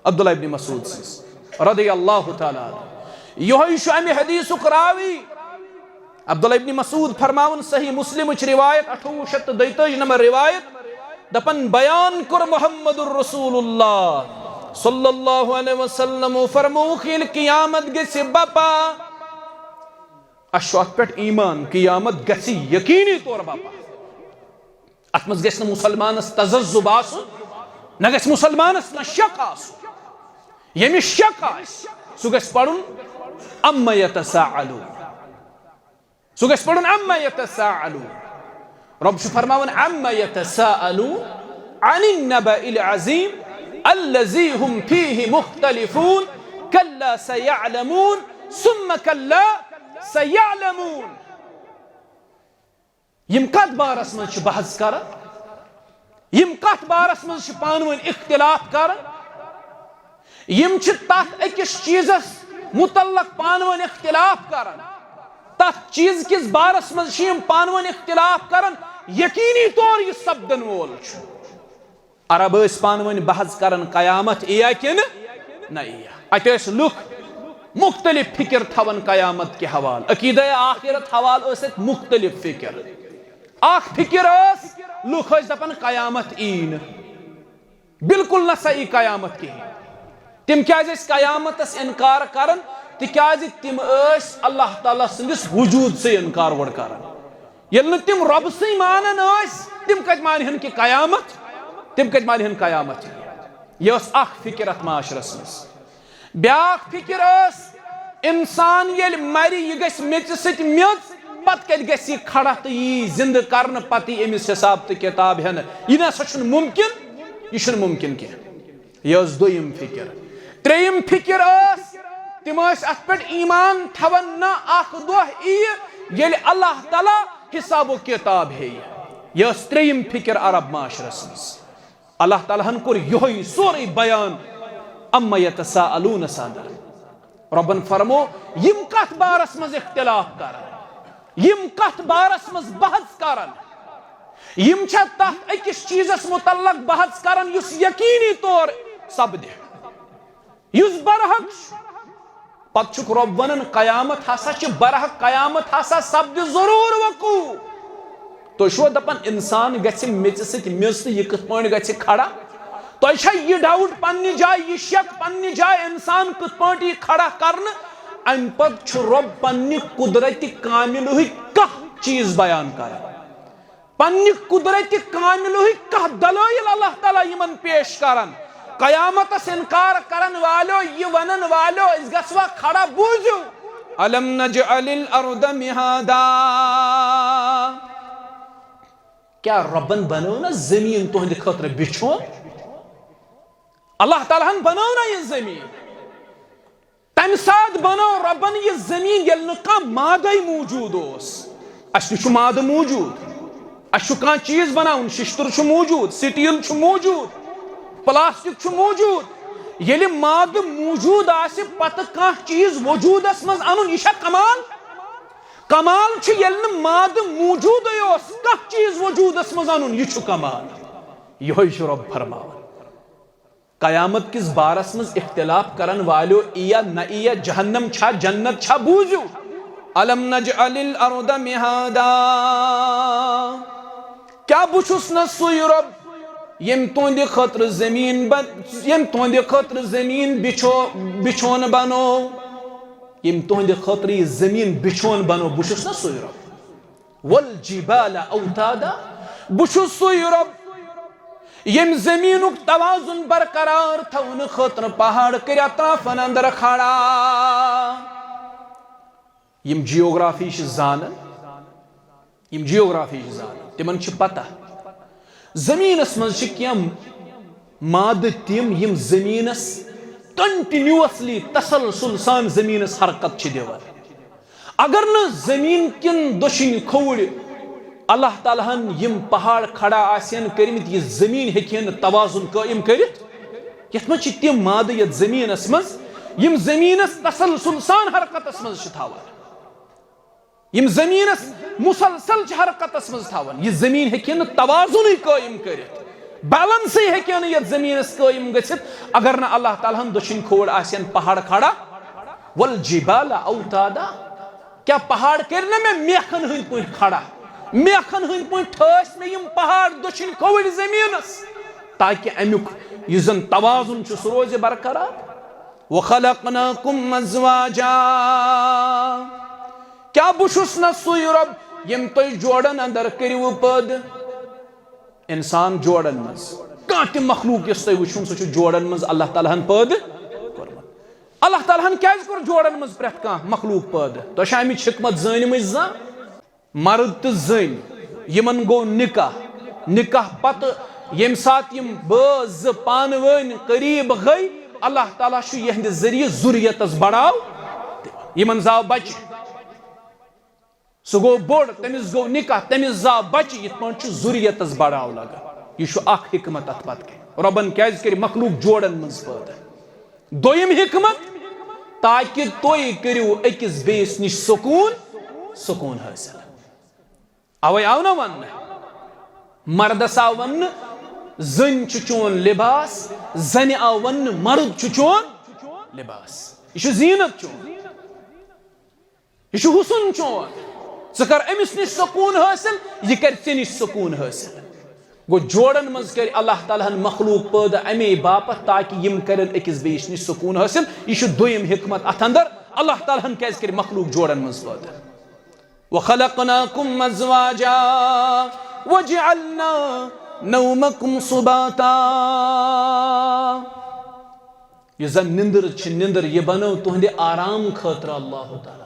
عبداللہ ابن مسعود سٕنٛز رضی اللہ تعالیٰ عنہ۔ یِہوٚے چھُ اَمہِ حدیثُک راوی۔ عبداللہ ابن مسعود فرماوان، صحیح مسلمٕچ روایت، اَٹھووُہ شیٚتھ تہٕ دۄیتٲجی نمبر روایت، دپان، بیان کوٚر محمد رسول اللہ صلی اللہ علیہ وسلم، فرمووُکھ، ییٚلہِ قیامت گژھِ بپا، اَسہِ چھُ اَتھ پٮ۪ٹھ ایمان، قیامت گژھِ یقینی طور بپا۔ اَتھ منٛز گژھِ نہٕ مُسلمانس تذبذب آسُن، نہ گژھِ مُسلمانس کانٛہہ شک آسُن۔ ییٚمِس شک آسہِ، سُہ گژھِ پرُن عما یتساءلون۔ سُہ گژھِ پرُن عما یتساءلون۔ رۄب چھُ فرماوان، عما یتساءلون عن النبأ العظیم الذی هم فیہ مختلفون، کلا سیعلمون، ثم کلا سیعلمون۔ یِم کتھ بارس منٛز چھِ بحث کران؟ یِم کتھ بارس منٛز چھِ پانہٕ ؤنۍ اختلاف کران؟ یِم چھِ تتھ أکِس چیٖزس متعلق پانہٕ ؤنۍ اختلاف کران، تتھ چیٖز کِس بارس منٛز چھِ یِم پانہٕ ؤنۍ اختلاف کران، یقینی طور یہِ سپدن وول چھُ۔ عرب ٲسۍ پانہٕ ؤنۍ بحث کران، قیامت یِیا کِنہٕ نہ یِیا۔ اتہِ ٲسۍ لُکھ مختلف فکر تھاوان قیامت کہِ حوالہٕ، عقیدہ آخرت حوالہٕ ٲسۍ اتہِ مختلف فکر۔ اکھ فکر ٲس، لُکھ ٲسۍ دپان قیامت یی نہٕ، بالکل نہ سا یی قیامت کِہیٖنۍ۔ تِم کیازِ ٲسۍ قیامتس انکار کران؟ تِکیازِ تِم ٲسۍ اللہ تعالیٰ سٕنٛدِس وجوٗد سٕے انکار گۄڈٕ کران۔ ییٚلہِ نہٕ تِم رۄبہٕ سٕے مانان ٲسۍ، تِم کتہِ مانہِ ہن کہِ قیامت؟ تِم کتہِ مانہِ ہن قیامت؟ یہِ ٲس اکھ فکر اتھ معاشرس منٛز۔ بیاکھ فکر ٲس، انسان ییٚلہِ مرِ، یہِ گژھِ میٚژِ سۭتۍ میٚژ، پتہٕ کتہِ گژھِ یہِ کھڑا تہٕ یی زندٕ کرنہٕ، پتہٕ یی أمِس حساب تہٕ کتاب ہٮ۪نہٕ؟ یہِ نہ سا چھُنہٕ ممکن، یہِ چھُنہٕ ممکن کینٛہہ۔ یہِ ٲس دوٚیِم فِکِر۔ ترٛیٚیِم فِکِر ٲس، تِم ٲسۍ اَتھ پٮ۪ٹھ ایٖمان تھاوان، نہ اَکھ دۄہ یِیہِ ییٚلہِ اللہ تعالیٰ حِساب و کِتاب ہیٚیہِ۔ یہِ ٲس ترٛیٚیِم فِکِر عرب معاشرَس منٛز۔ اللہ تعالیٰ ہَن کوٚر یِہوٚے سورُے بیان اَمَّ یَتَسَاءَلُونَس اَندَر۔ رۄبَن فرمو، یِم کَتھ بارَس منٛز اختلاف کَرَن، یِم کَتھ بارَس منٛز بحث کَرَن، یِم چھا تتھ أکِس چیٖزس متعلق بحث کران یُس یقینی طور سپدِ، یُس برحق چھُ؟ پتہٕ چھُکھ رۄب ونان، قیامت ہسا چھِ برحق، قیامت ہسا سپدِ ضروٗر وقوع۔ تُہۍ چھِوا دپان انسان گژھِ میٚژِ سۭتۍ میٚژ تہٕ یہِ کِتھ پٲٹھۍ گژھِ کھڑا؟ تۄہہِ چھا یہِ ڈاؤٹ پننہِ جایہِ، یہِ شک پننہِ جایہِ، انسان کِتھ پٲٹھۍ یی کھڑا کرنہٕ؟ امہِ پتہٕ چھُ رۄب پننہِ قدرتِ کاملہٕکۍ کانٛہہ چیٖز بیان کران، پننہِ قدرتِ کاملہٕکۍ کانٛہہ دلٲیل اللہ تعالیٰ یِمن پیش کران۔ قیامتس انکار کرن والیو، یہِ ونن والیو، أسۍ گژھوا کھڑا، بوٗزِو، الم نجعل الارض مہادا، کیا رۄبن بنٲو نہ زٔمیٖن تُہنٛدِ خٲطرٕ بِچھوٚن؟ اللہ تعالیٰ ہن بنٲو نہ یہِ زٔمیٖن؟ تمہِ ساتہٕ بنٲو رۄبن یہِ زٔمیٖن، ییٚلہِ نہٕ کانٛہہ مادے موٗجوٗد اوس۔ اسہِ تہِ چھُ مادٕ موٗجوٗد، اسہِ چھُ کانٛہہ چیٖز بناوُن، ششتٕر چھُ موٗجوٗد، سٹیٖل چھُ موٗجوٗد، پلاسٹک چھُ موٗجوٗد۔ ییٚلہِ مادٕ موٗجوٗد آسہِ، پتہٕ کانٛہہ چیٖز وجوٗدس منٛز انُن، یہِ چھا کمال؟ کمال چھُ ییٚلہِ نہٕ مادٕ موٗجوٗدٕے اوس، کانٛہہ چیٖز وجوٗدس منٛز انُن، یہِ چھُ کمال۔ یِہوٚے چھُ رۄب فرماوان۔ قیامت کِس بارس منٛز اختلاف کرن والیو، یِیا نہ یِیا، جہنم چھا جنت چھا، بوٗزِو، الم نجعل الارض مہادا، کیا بہٕ چھُس نہ سُے رۄب ییٚمۍ تُہنٛدِ خٲطرٕ زٔمیٖن بن-، ییٚمۍ تُہنٛدِ خٲطرٕ زٔمیٖن بِچھو-، بِچھوٚن بنوو، ییٚمۍ تُہنٛدِ خٲطرٕ یہِ زٔمیٖن بِچھوٚن بنوو، بہٕ چھُس نہ سُے رۄب؟ والجبال اوتادا، بہٕ چھُس سُے رۄب ییٚمۍ زٔمیٖنُک توازن برقرار تھاونہٕ خٲطرٕ پہاڑ کٔرۍ اطرافن اندر کھڑا۔ یِم جیوگرافی چھِ زانان، یِم جیوگرافی چھِ زانان، تِمن چھِ پتہ زٔمیٖنس منٛز چھِ کینٛہہ مادٕ تِم، یِم زٔمیٖنس کنٹینیوسلی، تسلسل سان زٔمیٖنس حرکت چھِ دِوان۔ اگر نہٕ زٔمیٖن کِن دٔچھِنۍ کھووُرۍ اللہ تعالیٰ ہن یِم پہاڑ کھڑا آسہِ ہن کٔرمٕتۍ، یہِ زٔمیٖن ہیٚکہِ ہا نہٕ توازن قٲیِم کٔرِتھ۔ یتھ منٛز چھِ تِم مادٕ یتھ زٔمیٖنس منٛز، یِم زٔمیٖنس تسلسل سان حرکتس منٛز چھِ تھاوان، یِم زٔمیٖنس مسلسل چھِ حرکتس منٛز تھاوان۔ یہِ زٔمیٖن ہیٚکہِ نہٕ توازنٕے قٲیِم کٔرِتھ، بیلنسٕے ہیٚکہِ نہٕ یتھ زٔمیٖنس قٲیِم گٔژھِتھ، اگر نہٕ اللہ تعالیٰ ہن دٔچھِنۍ کھووُر آسہِ ہن پہاڑ کھڑا۔ والجبال اوتادا، کیا پہاڑ کٔرۍ نہ مےٚ میکھن ہٕنٛدۍ پٲٹھۍ کھڑا؟ میکھن ہٕنٛدۍ پٲٹھۍ ٹھٲسۍ مےٚ یِم پہاڑ دٔچھِنۍ کھووٕرۍ زٔمیٖنس، تاکہِ امیُک یُس زن توازن چھُ، سُہ روزِ برقرار۔ وخلقناکم ازواجا، کیا بہٕ چھُس نہ سُے رۄب ییٚمۍ تۄہہِ جوڑن اندر کٔرِو پٲدٕ؟ انسان جوڑن منٛز، کانٛہہ تہِ مخلوق یۄس تۄہہِ وٕچھُن، سُہ چھُ جوڑن منٛز اللہ تعالیٰ ہن پٲدٕ کوٚرمُت۔ اللہ تعالیٰ ہن کیازِ کوٚر جوڑن منٛز پرٛٮ۪تھ کانٛہہ مخلوق پٲدٕ؟ تۄہہِ چھا امِچ حکمت زٲنمٕژ زانٛہہ؟ مرد تہٕ زٔنۍ، یِمن گوٚو نکاح، نکاح پتہٕ ییٚمہِ ساتہٕ یِم بٲژ زٕ پانہٕ ؤنۍ قریب گٔے، اللہ تعالیٰ چھُ یِہنٛدِ ذٔریعہٕ ذُریتس بڑاو دِوان۔ یِمن زاو بچہِ، سُہ گوٚو بوٚڑ، تٔمِس گوٚو نکاح، تٔمِس زاو بچہِ، یِتھ پٲٹھۍ چھُ ذُریتس بڑاو لگان۔ یہِ چھُ اکھ حکمت اتھ پتہٕ کنہِ۔ رۄبن کیازِ کٔرۍ مخلوق جوڑن منٛز پٲدٕ؟ دوٚیِم حکمت، تاکہِ تُہۍ کٔرِو أکِس بیٚیِس نِش سکوٗن، سکوٗن حٲصِل۔ اوے آو نہ وننہٕ، مردس آو وننہٕ، زٔنۍ چھُ چون لباس، زنہِ آو وننہٕ، مرد چھُ چون لباس، یہِ چھُ زیٖنت چون۔ یہِ چھُ حُسن چون۔ ژٕ کر أمِس نِش سکوٗن حٲصِل، یہِ کرِ ژےٚ نِش سکوٗن حٲصِل۔ گوٚو، جوڑن منٛز کرِ اللہ تعالیٰ ہن مخلوق پٲدٕ اَمے باپتھ، تاکہِ یِم کرن أکِس بیٚیِس نِش سکوٗن حٲصِل۔ یہِ چھُ دوٚیِم حکمت اَتھ اندر، اللہ تعالیٰ ہن کیازِ کرِ مخلوق جوڑن منٛز پٲدٕ۔ وخلقناکم ازواجا وجعلنا نومکم سباتا۔ یُس زن نِندٕر چھِ، نِندٕر یہِ بنٲو تُہنٛدِ آرام خٲطرٕ اللہ تعالیٰ۔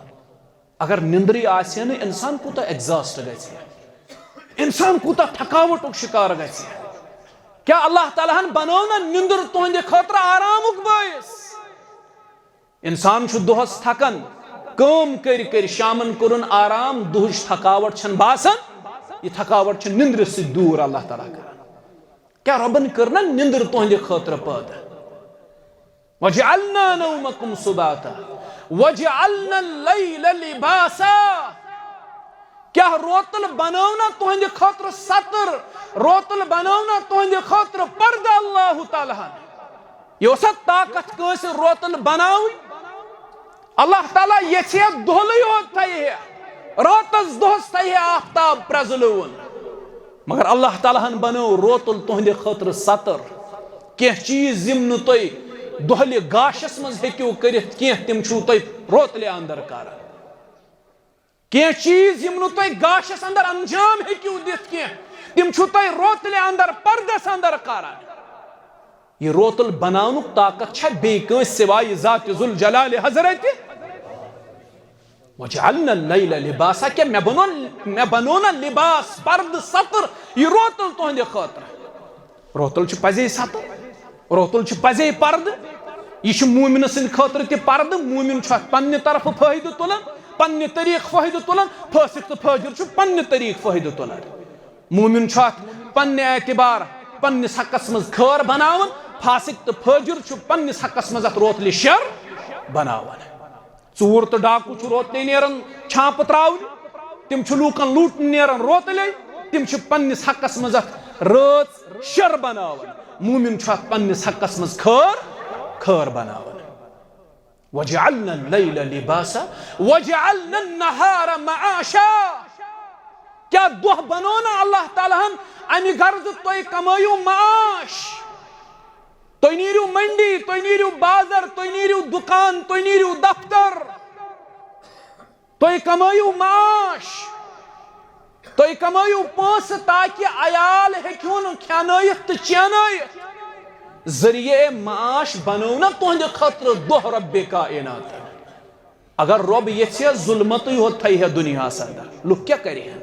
اگر نِندرٕے آسہِ ہے نہٕ، انسان کوٗتاہ ایگزاسٹ گژھِ ہے، انسان کوٗتاہ تھکاوٹُک شکار گژھِ ہے۔ کیا اللہ تعالیٰ ہن بنٲو نہ نِندٕر تُہنٛدِ خٲطرٕ آرامُک بٲعث؟ انسان چھُ دۄہس تھکان، کٲم کٔرۍ کٔرۍ شامن کوٚرُن آرام، دُہٕچ تھکاوٹ چھنہٕ باسان، یہِ تھکاوٹ چھِ نِندرِ سۭتۍ دوٗر اللہ تعالیٰ کران۔ کیا رۄبن کٔر نہ نِندٕر تُہنٛدِ خٲطرٕ پٲدٕ؟ وجعلنا نومکم سباتا وجعلنا اللیل لباسا۔ کیا روتل بنٲو نہ تُہنٛدِ خٲطرٕ ستر؟ روتل بنٲو نہ تُہنٛدِ خٲطرٕ پردٕ اللہ تعالیٰ ہن؟ یہِ اوسا طاقت کٲنٛسہِ روتل بناوٕنۍ؟ اللہ تعالیٰ یژھِ ہے دۄہلٕے یوت تھایہِ ہے، راتس دۄہس تھایہِ ہے آفتاب پرٛزلٲوُن۔ مگر اللہ تعالیٰ ہن بنٲو روتل تُہنٛدِ خٲطرٕ ستر۔ کینٛہہ چیٖز یِم نہٕ تُہۍ دۄہلہِ گاشس منٛز ہیٚکِو کٔرِتھ کینٛہہ، تِم چھِو تُہۍ روتلہِ اندر کران۔ کینٛہہ چیٖز یِم نہٕ تُہۍ گاشس اندر انجام ہیٚکِو دِتھ کینٛہہ، تِم چھِو تُہۍ روتلہِ اندر پردس اندر کران۔ یہِ روتل بناونُک طاقت چھا بیٚیہِ کٲنٛسہِ سوائے ذات ذوالجلال حضرت؟ وجعلنا اللیل لباسا، کیا مےٚ بنو، مےٚ بنو نہ لباس، پردٕ، ستر، یہِ روتل تُہنٛدِ خٲطرٕ؟ روتل چھُ پزے ستر، روتل چھُ پزے پردٕ۔ یہِ چھُ مومنہٕ سٕنٛدِ خٲطرٕ تہِ پردٕ۔ مومن چھُ اتھ پننہِ طرفہٕ فٲیدٕ تُلان، پننہِ طریقہٕ فٲیدٕ تُلان، فاسق تہٕ فاجر چھُ پننہِ طریقہٕ فٲیدٕ تُلان۔ مومن چھُ اتھ پننہِ اعتبار پننِس حقس منٛز خٲر بناوان، فاسق تہٕ فاجر چھُ پننِس حقس منٛز اتھ روتلہِ شر بناوان۔ ژوٗر تہٕ ڈاکوٗ چھُ روتلے نیران چھانپہٕ تراونہِ، تِم چھِ لوٗکن لوٗٹنہِ نیران روتلے، تِم چھِ پننِس حقس منٛز اتھ رٲژ شر بناوان۔ مومن چھُ اتھ پننِس حقس منٛز خٲر، خٲر بناوان۔ وجعلنا اللیل لباسا وجعلنا النہار معاشا۔ کیا دۄہ بنو نہ اللہ تعالیٰ ہن امہِ غرضہٕ تُہۍ کمٲیِو معاش؟ تُہۍ نیٖرِو منڈی، تُہۍ نیٖرِو بازر، تُہۍ نیٖرِو دُکان، تُہۍ نیٖرِو دفتر، تُہۍ کمٲیِو معاش، تُہۍ کمٲیِو پونٛسہٕ تاکہِ عیال ہیٚکِہُن کھیٛانٲیِتھ تہٕ چینٲیِتھ۔ ذٔریعہٕ معاش بنوو نہ تُہنٛدِ خٲطرٕ دۄہ رۄبِ کائناتن۔ اگر رۄب یژھِ ہا ظلمتٕے ہوت تھایہِ ہا دُنیاہس اندر، لُکھ کیٛاہ کرِہن؟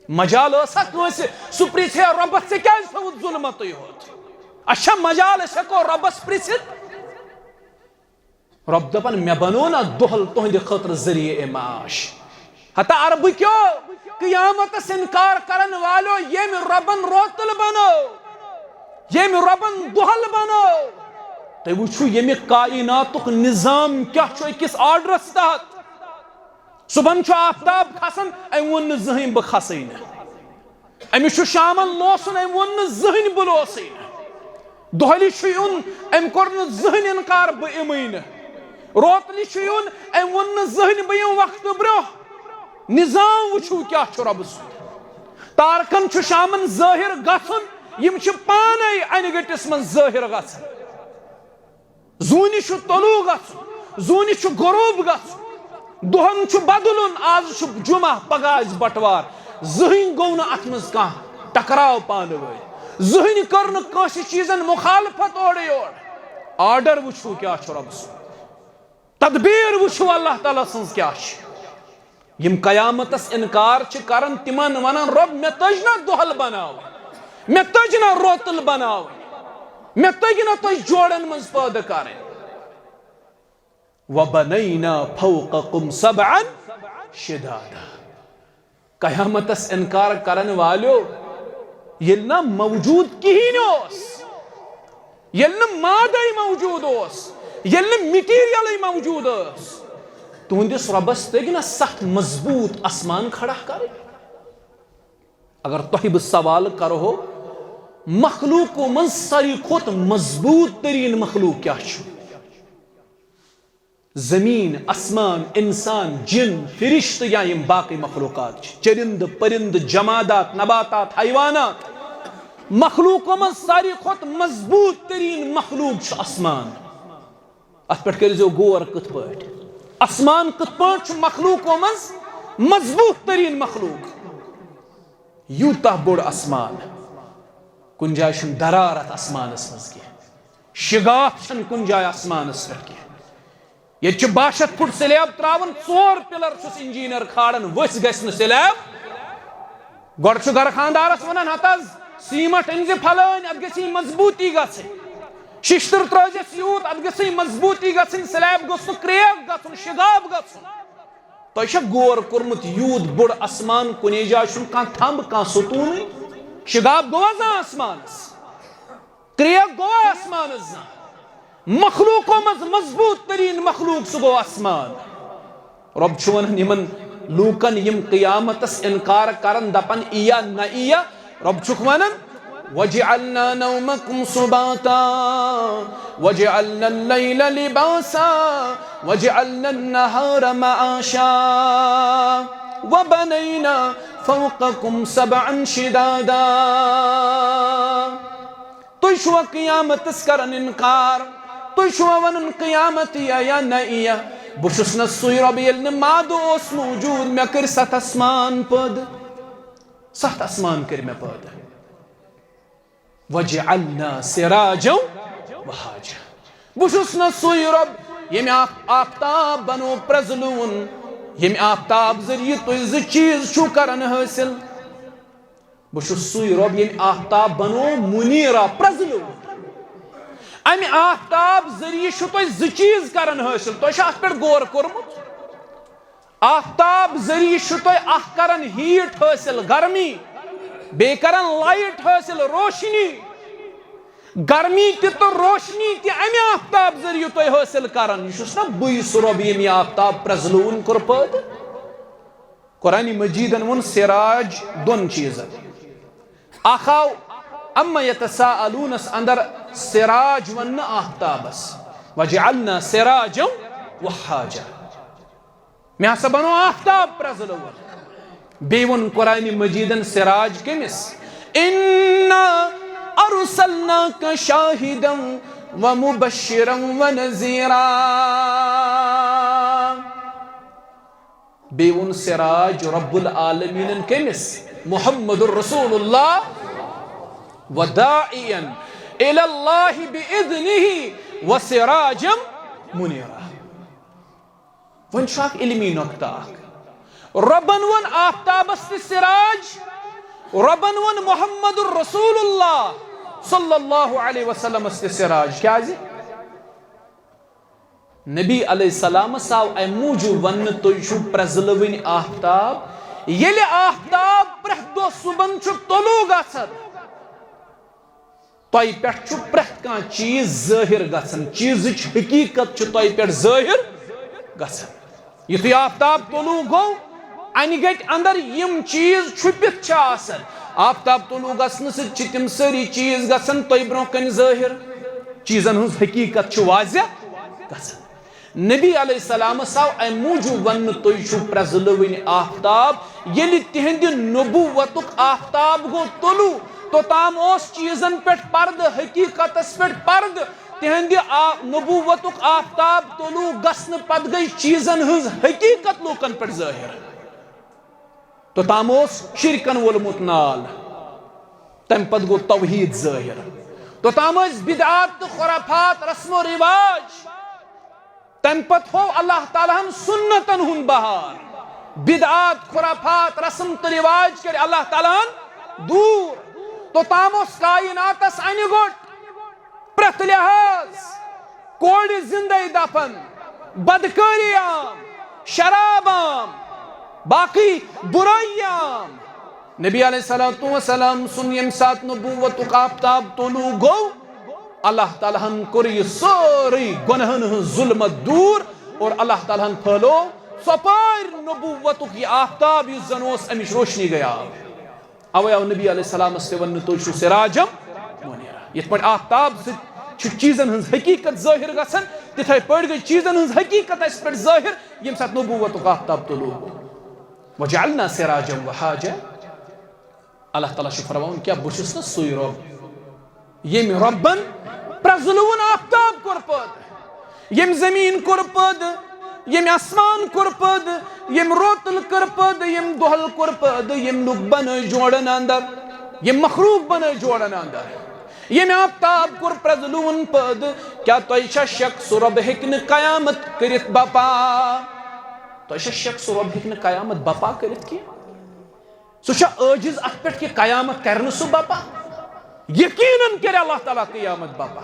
مجال ٲسا کٲنٛسہِ سُہ پرژھِ ہا رۄبس، ژےٚ کیٛازِ تھوٚوُتھ ظلمتٕے ہوت؟ اچھا، مجال أسۍ ہٮ۪کو رۄبس پرژھِتھ؟ رۄب دپان، مےٚ بنوو نا دۄہل تُہنٛدِ خٲطرٕ ذٔریعہٕ معاش۔ ہتا عربہٕ کیو قیامتس انکار کرن والو، ییٚمۍ رۄبن روتل بنوو، ییٚمۍ رۄبن دۄہل بنوو۔ تُہۍ وٕچھِو، ییٚمہِ کائناتُک نظام کیٛاہ چھُ أکِس آرڈرس تحت۔ صبحن چھُ آفتاب کھسان، أمۍ ووٚن نہٕ زٕہٕنۍ بہٕ کھسٕے نہٕ۔ أمِس چھُ شامن لوسُن، أمۍ ووٚن نہٕ زٕہٕنۍ بہٕ لوسٕے نہٕ۔ دۄہلہِ چھُ یُن، أمۍ کوٚر نہٕ زٕہٕنۍ انکار بہٕ یِمٕے نہٕ۔ روتلہِ چھُ یُن، أمۍ ووٚن نہٕ زٕہٕنۍ بہٕ یِمہٕ وقتہٕ برونٛہہ۔ نظام وٕچھِو کیٛاہ چھُ رۄبہٕ سُنٛد۔ تارکن چھُ شامن ظٲہِر گژھُن، یِم چھِ پانے انہِ گٔٹِس منٛز ظٲہِر گژھان۔ زوٗنہِ چھُ طلوع گژھُن، زوٗنہِ چھُ غروب گژھُن، دۄہن چھُ بدلُن، آز چھُ جمعہ، پگاہ آسہِ بٹوار۔ زٕہٕنۍ گوٚو نہٕ اتھ منٛز کانٛہہ ٹکراو پانہٕ وٲنۍ، زٕہٕنۍ کٔر نہٕ کٲنٛسہِ چیٖزن مخالفت اورٕ یورٕ۔ آرڈر وٕچھِو کیٛاہ چھُ رۄبہٕ سُنٛد، تدبیٖر وٕچھِو اللہ تعالیٰ سٕنٛز کیٛاہ چھِ۔ یِم قیامتس انکار چھِ کران، تِمن ونان، رۄب، مےٚ تٔج نہ دۄہل بناوٕنۍ، مےٚ تٔج نہ روتل بناوٕنۍ، مےٚ تٔگۍ نہ تُہۍ جوڑن منٛز پٲدٕ کرٕنۍ۔ وَبَنَيْنَا فَوْقَكُمْ سَبْعًا شِدَادًا۔ قیامتس انکار کرن والیو، ییٚلہِ نہ موجود کِہیٖنۍ اوس، ییٚلہِ نہٕ مادے موجود اوس، ییٚلہِ نہٕ مٹیریلٕے موجود ٲس، تُہنٛدِس رۄبس تٔگۍ نہ ستھ مضبوٗط آسمان کھڑا کرٕنۍ؟ اگر تۄہہِ بہٕ سوال کرہو، مخلوقو منٛز ساروی کھۄتہٕ مضبوٗط تریٖن مخلوق کیٛاہ چھُ؟ زمین، آسمان، انسان، جن، فرشتہٕ یا یِم باقٕے مخلوقات چھِ، چرندٕ، پرندٕ، جمادات، نباتات، حیوانات، مخلوقو منٛز ساروی کھۄتہٕ مضبوٗط تریٖن مخلوق چھُ آسمان۔ اتھ پٮ۪ٹھ کٔرۍزیو غور کِتھ پٲٹھۍ۔ آسمان کِتھ پٲٹھۍ چھُ مخلوقو منٛز مضبوٗط تریٖن مخلوق؟ یوٗتاہ بوٚڑ آسمان، کُنہِ جایہِ چھُنہٕ درار اتھ آسمانس منٛز کینٛہہ، شگاف چھنہٕ کُنہِ جایہِ آسمانس پٮ۪ٹھ کینٛہہ۔ ییٚتہِ چھِ باہ شیٚتھ فُٹ سلیب تراوان، ژور پلر چھُس انجینئر کھالان، ؤسۍ گژھِ نہٕ سلیب۔ گۄڈٕ چھُ گرٕ خاندارس ونان، ہتہٕ حظ سیمٹ أنۍ زِ پھلٲنۍ، اتھ گژھِ یہِ مضبوٗطی گژھٕنۍ۔ ششتٕر ترٲوزٮ۪س یوٗت، اتھ گژھِ یہِ مضبوٗطی گژھٕنۍ، سلیب گوٚژھ نہٕ کرٛیک گژھُن، شگاف گژھُن۔ تۄہہِ چھا غور کوٚرمُت، یوٗت بوٚڑ آسمان، کُنے جایہِ چھُنہٕ کانٛہہ تھمب، کانٛہہ ستوٗنٕے؟ شگاف گوٚو حظ آسمانس؟ کرٛیک گوٚو آسمانس زانٛہہ؟ مخلوقو منٛز مضبوٗط تریٖن مخلوق، سُہ گوٚو آسمان۔ رۄب چھُ ونان یِمن لوٗکن، یِم قیامتس انکار کرن، دپن، "یِیا نہ یِیا"، رۄب چھُکھ ونان، "وجعلنا نومکم سباتا وجعلنا اللیل لباسا وجعلنا النہار معاشا وبنینا فوقکم سبعا شدادا۔" تُہۍ چھِوا قیامتس کران انکار؟ تُہۍ چھِوا ونان قیامت یِیہ یا نہ یِیہ؟ بہٕ چھُس نہ سُے رۄب ییٚلہِ نہٕ مادٕ اوس موجود، مےٚ کٔرۍ ستھ آسمان پٲدٕ۔ ستھ آسمان کٔرۍ مےٚ پٲدٕ۔ وجعلنا سراجا وہاجا۔ بہٕ چھُس نہ سُے رۄب ییٚمہِ آف-، آفتاب بنوو پرٛزلوُن، ییٚمہِ آفتاب ذٔریعہٕ تُہۍ زٕ چیٖز چھِو کران حٲصِل۔ بہٕ چھُس سُے رۄب ییٚمۍ آفتاب بنوو مُنیٖرا، پرٛزلوُن۔ امہِ آفتاب ذٔریعہٕ چھِو تُہۍ زٕ چیٖز کران حٲصِل۔ تۄہہِ چھا اتھ پٮ۪ٹھ غور کوٚرمُت؟ آفتاب ذٔریعہٕ چھِو تُہۍ اکھ کران ہیٖٹ حٲصِل، گرمی، بیٚیہِ کران لایٹ حٲصِل، روشنی۔ گرمی تہِ تہٕ روشنی تہِ امہِ آفتاب ذٔریعہٕ تُہۍ حٲصِل کران۔ یہِ چھُس نا بٕے سُہ رۄب ییٚمۍ یہِ آفتاب پرٛزلوُن کوٚر پٲدٕ؟ قرآن مجیدن ووٚن سراج دۄن چیٖزن۔ اکھ آو اما یتساءلونس اندر سراج وننہٕ آفتابس، وجعلنا سراجا وہاجا۔ مےٚ ہسا بنوو آفتاب پرٛزلوُن۔ بیٚیہِ ووٚن قرآن مجیدن سراج کٔمِس؟ انا ارسلناک شاہدا ومبشرا ونذیرا۔ بیٚیہِ ووٚن سراج رب العالمینن کٔمِس؟ محمد رسول اللہ۔ وداعیا الی اللہ باذنہ وسراجا منیرا۔ وۄنۍ چھُ اکھ علمی نۄقطہٕ اکھ۔ رۄبن ووٚن آفتابس تہِ سراج، رۄبن ووٚن محمد رسول اللہ صلی اللہ علیہ وسلمس تہِ سراج۔ کیازِ؟ نبی علیہ السلامس آو امہِ موٗجوٗب وننہٕ، تُہۍ چھِو پرٛزلوٕنۍ آفتاب۔ ییٚلہِ آفتاب پرٛٮ۪تھ دۄہ صُبحن چھُ طلوع گژھان، تۄہہِ پٮ۪ٹھ چھُ پرٛٮ۪تھ کانٛہہ چیٖز ظٲہِر گژھان، چیٖزٕچ حقیٖقت چھِ تۄہہِ پٮ۪ٹھ ظٲہِر گژھان۔ یُتھُے آفتاب طلوع گوٚو، انہِ گٔٹۍ اندر یِم چیٖز چھُپِتھ چھِ آسان، آفتاب طلوع گژھنہٕ سۭتۍ چھِ تِم سٲری چیٖز گژھان تۄہہِ برونٛہہ کنہِ ظٲہِر۔ چیٖزن ہٕنٛز حقیٖقت چھِ واضح گژھان۔ نبی علیہ السلامس آو امہِ موٗجوٗب وننہٕ، تُہۍ چھِو پرٛزلوٕنۍ آفتاب۔ ییٚلہِ تِہنٛدِ نبوتُک آفتاب گوٚو طلوع، توٚتام اوس چیٖزن پٮ۪ٹھ پردٕ، حقیٖقتس پٮ۪ٹھ پردٕ۔ تِہنٛدِ آ-، نبوتُک آفتاب طلوع گژھنہٕ پتہٕ گٔے چیٖزن ہٕنٛز حقیٖقت لوٗکن پٮ۪ٹھ ظٲہِر۔ توٚتام اوس شرکن وولمُت نال، تمہِ پتہٕ گوٚو توحیٖد ظٲہِر۔ توٚتام ٲسۍ بدعات تہٕ خرافات، رسم و رواج، تمہِ پتہٕ ہوو اللہ تعالیٰ ہن سُنتن ہُنٛد بہار۔ بدعات، خرافات، رسم تہٕ رواج کٔرۍ اللہ تعالیٰ ہن دوٗر۔ توٚتام اوس کایناتس انہِ گوٚٹ، پرٛٮ۪تھ لحاظ، کورِ زندے دفن، بدکٲری عام، شراب عام، باقی برٲیی عام۔ نبی علیہ الصلوۃ والسلام سُنٛد ییٚمہِ ساتہٕ نبوتُک آفتاب طلوع گوٚو، اللہ تعالیٰ ہن کوٚر یہِ سٲرٕے گۄنہن ہٕنٛز ظلمت دوٗر اور اللہ تعالیٰ ہن پھٲلوو ژۄپٲرۍ نبوتُک یہِ آفتاب یُس زن اوس، امِچ روشنی گٔیاو۔ اوے آو نبی علیہ السلامس تہِ وننہٕ، تُہۍ چھِو سراجم منیرا۔ یِتھ پٲٹھۍ آفتاب سۭتۍ چھِ چیٖزن ہٕنٛز حقیٖقت ظٲہِر گژھان، تِتھے پٲٹھۍ گٔے چیٖزن ہٕنٛز حقیٖقت اسہِ پٮ۪ٹھ ظٲہِر، ییٚمہِ ساتہٕ نبوتُک آفتاب طلوع گوٚو۔ وجعلنا سراجا وہاجا۔ اللہ تعالیٰ چھُ فرماوان، کیٛاہ بہٕ چھُس نہٕ سُے رۄب ییٚمۍ رۄبن پرٛزلوُن آفتاب کوٚر پٲدٕ، ییٚمۍ زٔمیٖن کوٚر پٲدٕ، ییٚمۍ آسمان کوٚر پٲدٕ، ییٚمۍ روتل کٔر پٲدٕ، ییٚمۍ دۄہل کوٚر پٲدٕ، ییٚمۍ لُکھ بنٲے جوڑن اندر، ییٚمۍ مخلوق بنٲے جوڑن اندر، ییٚمۍ آفتاب کوٚر پرٛزلوُن پٲدٕ؟ کیٛاہ تۄہہِ چھا شک سُہ رۄب ہیٚکہِ نہٕ قیامت کٔرِتھ بپا؟ تۄہہِ چھا شک سُہ رۄب ہیٚکہِ نہٕ قیامت بپا کٔرِتھ کینٛہہ؟ سُہ چھا عٲجِز اتھ پٮ۪ٹھ کہِ قیامت کرِ نہٕ سُہ بپا؟ یقیناً کرِ اللہ تعالیٰ قیامت بپا۔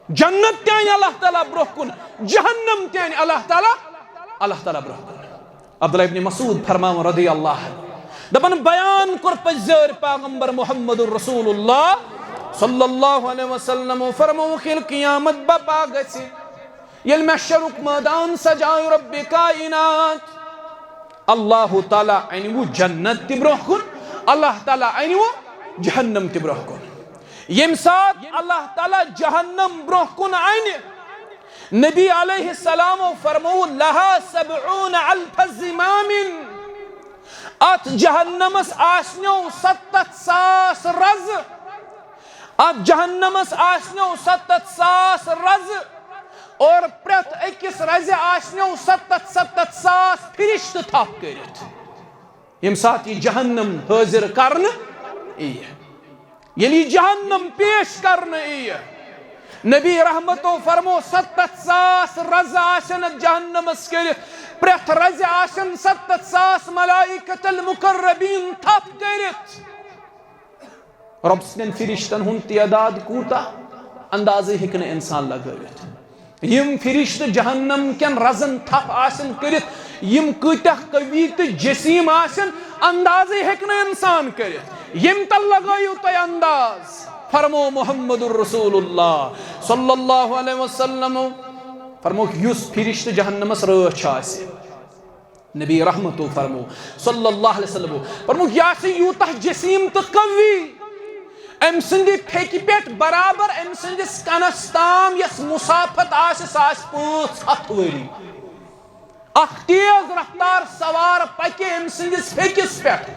جنت تہِ انہِ اللہ تعالیٰ برونٛہہ کُن، جہنم تہِ انہِ اللہ تعالیٰ، اللہ تعالیٰ برونٛہہ کُن۔ عبداللہ ابن مسعود فرماوان رضی اللہ عنہ، دپان، بیان کوٚر پزیٲرۍ پیغمبر محمد رسول اللہ صلی اللہ علیہ وسلم، فرمووُکھ، ییٚلہِ قیامت بپا گژھِ، ییٚلہِ محشرُک مٲدان سجایہِ رۄبِ کائنات، اللہ تعالیٰ انہِ وُ جنت تہِ برونٛہہ کُن، اللہ تعالیٰ انہِ وُ جہنم تہِ برونٛہہ کُن۔ ییٚمہِ ساتہٕ اللہ تعالیٰ جہنم برونٛہہ کُن انہِ، نبی علیہ السلامو فرموو، لہا سبعون الف زمام، اتھ جہنمس آسنو ستتھ ساس رزٕ۔ اتھ جہنمس آسنو ستتھ ساس رزٕ، اور پرٛٮ۪تھ أکِس رزِ آسنو ستتھ ستتھ ساس فرشتہٕ تھپھ کٔرِتھ، ییٚمہِ ساتہٕ یہِ جہنم حٲضِر کرنہٕ یِیہِ۔ ییٚلہِ یہِ جہنم پیش کرنہٕ یِیہِ، نبی رحمتو فرمو، ستتھ ساس رزٕ آسن اتھ جہنمس کٔرِتھ، پرٛٮ۪تھ رزِ آسن ستتھ ساس ملائکۃ المقربین تھپھ کٔرِتھ۔ رۄب سٕنٛدٮ۪ن فرشتن ہُنٛد تعداد کوٗتاہ، اندازے ہیٚکہِ نہٕ انسان لگٲوِتھ۔ یِم فرشتہٕ جہنم کٮ۪ن رزن تھپھ آسن کٔرِتھ، یِم کۭتیاہ قوی تہٕ جسیم آسن، اندازے ہیٚکہِ نہٕ انسان کٔرِتھ۔ ییٚمہِ تل لگٲیِو تُہۍ انداز، فرمو محمد رسول اللہ صلی اللہ علیہ وسلم، فرموکھ، یُس فرشتہٕ جہنمس رٲچھ آسہِ، نبی رحمتو فرمو صلی اللہ علیہ وسلم، فرموکھ، یہِ آسہِ یوٗتاہ جسیم تہٕ قوی، أمۍ سٕنٛدِ پھیٚکہِ پٮ۪ٹھ برابر أمۍ سٕنٛدِس کنس تام یۄس مسافت آسہِ، سۄ آسہِ پانٛژھ ہتھ ؤری۔ اکھ تیز رفتار سوار پکہِ أمۍ سٕنٛدِس پھیٚکِس پٮ۪ٹھ۔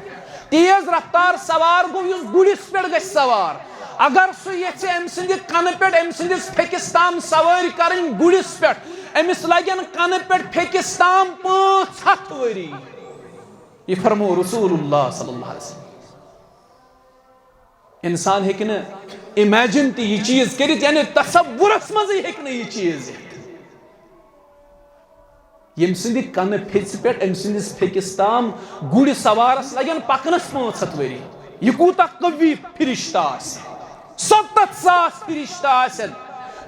تیز رفتار سوار گوٚو یُس گُرِس پٮ۪ٹھ گژھِ سوار۔ اگر سُہ یژھِ أمۍ سٕنٛدِ کنہٕ پٮ۪ٹھ أمۍ سٕنٛدِس پھیٚکِس تام سوٲرۍ کرٕنۍ گُرِس پٮ۪ٹھ، أمِس لگن کنہٕ پٮ۪ٹھ پھیٚکِس تام پانٛژھ ہتھ ؤری۔ یہِ فرمو رسول اللہ صلی اللہ علیہ وسلم۔ انسان ہیٚکہِ نہٕ امیجن تہِ یہِ چیٖز کٔرِتھ، یعنی تصورس منٛزٕے ہیٚکہِ نہٕ یہِ چیٖز یِتھ۔ ییٚمہِ سٕنٛدِ کنہٕ پھیٚژِ پٮ۪ٹھ أمۍ سٕنٛدِس پھیٚکِس تام گُرِ سوارس لگن پکنس پانٛژھ ہتھ ؤری۔ یہِ کوٗتاہ قوی فرشتہٕ آسہِ، ستتھ ساس فرشتہٕ آسن،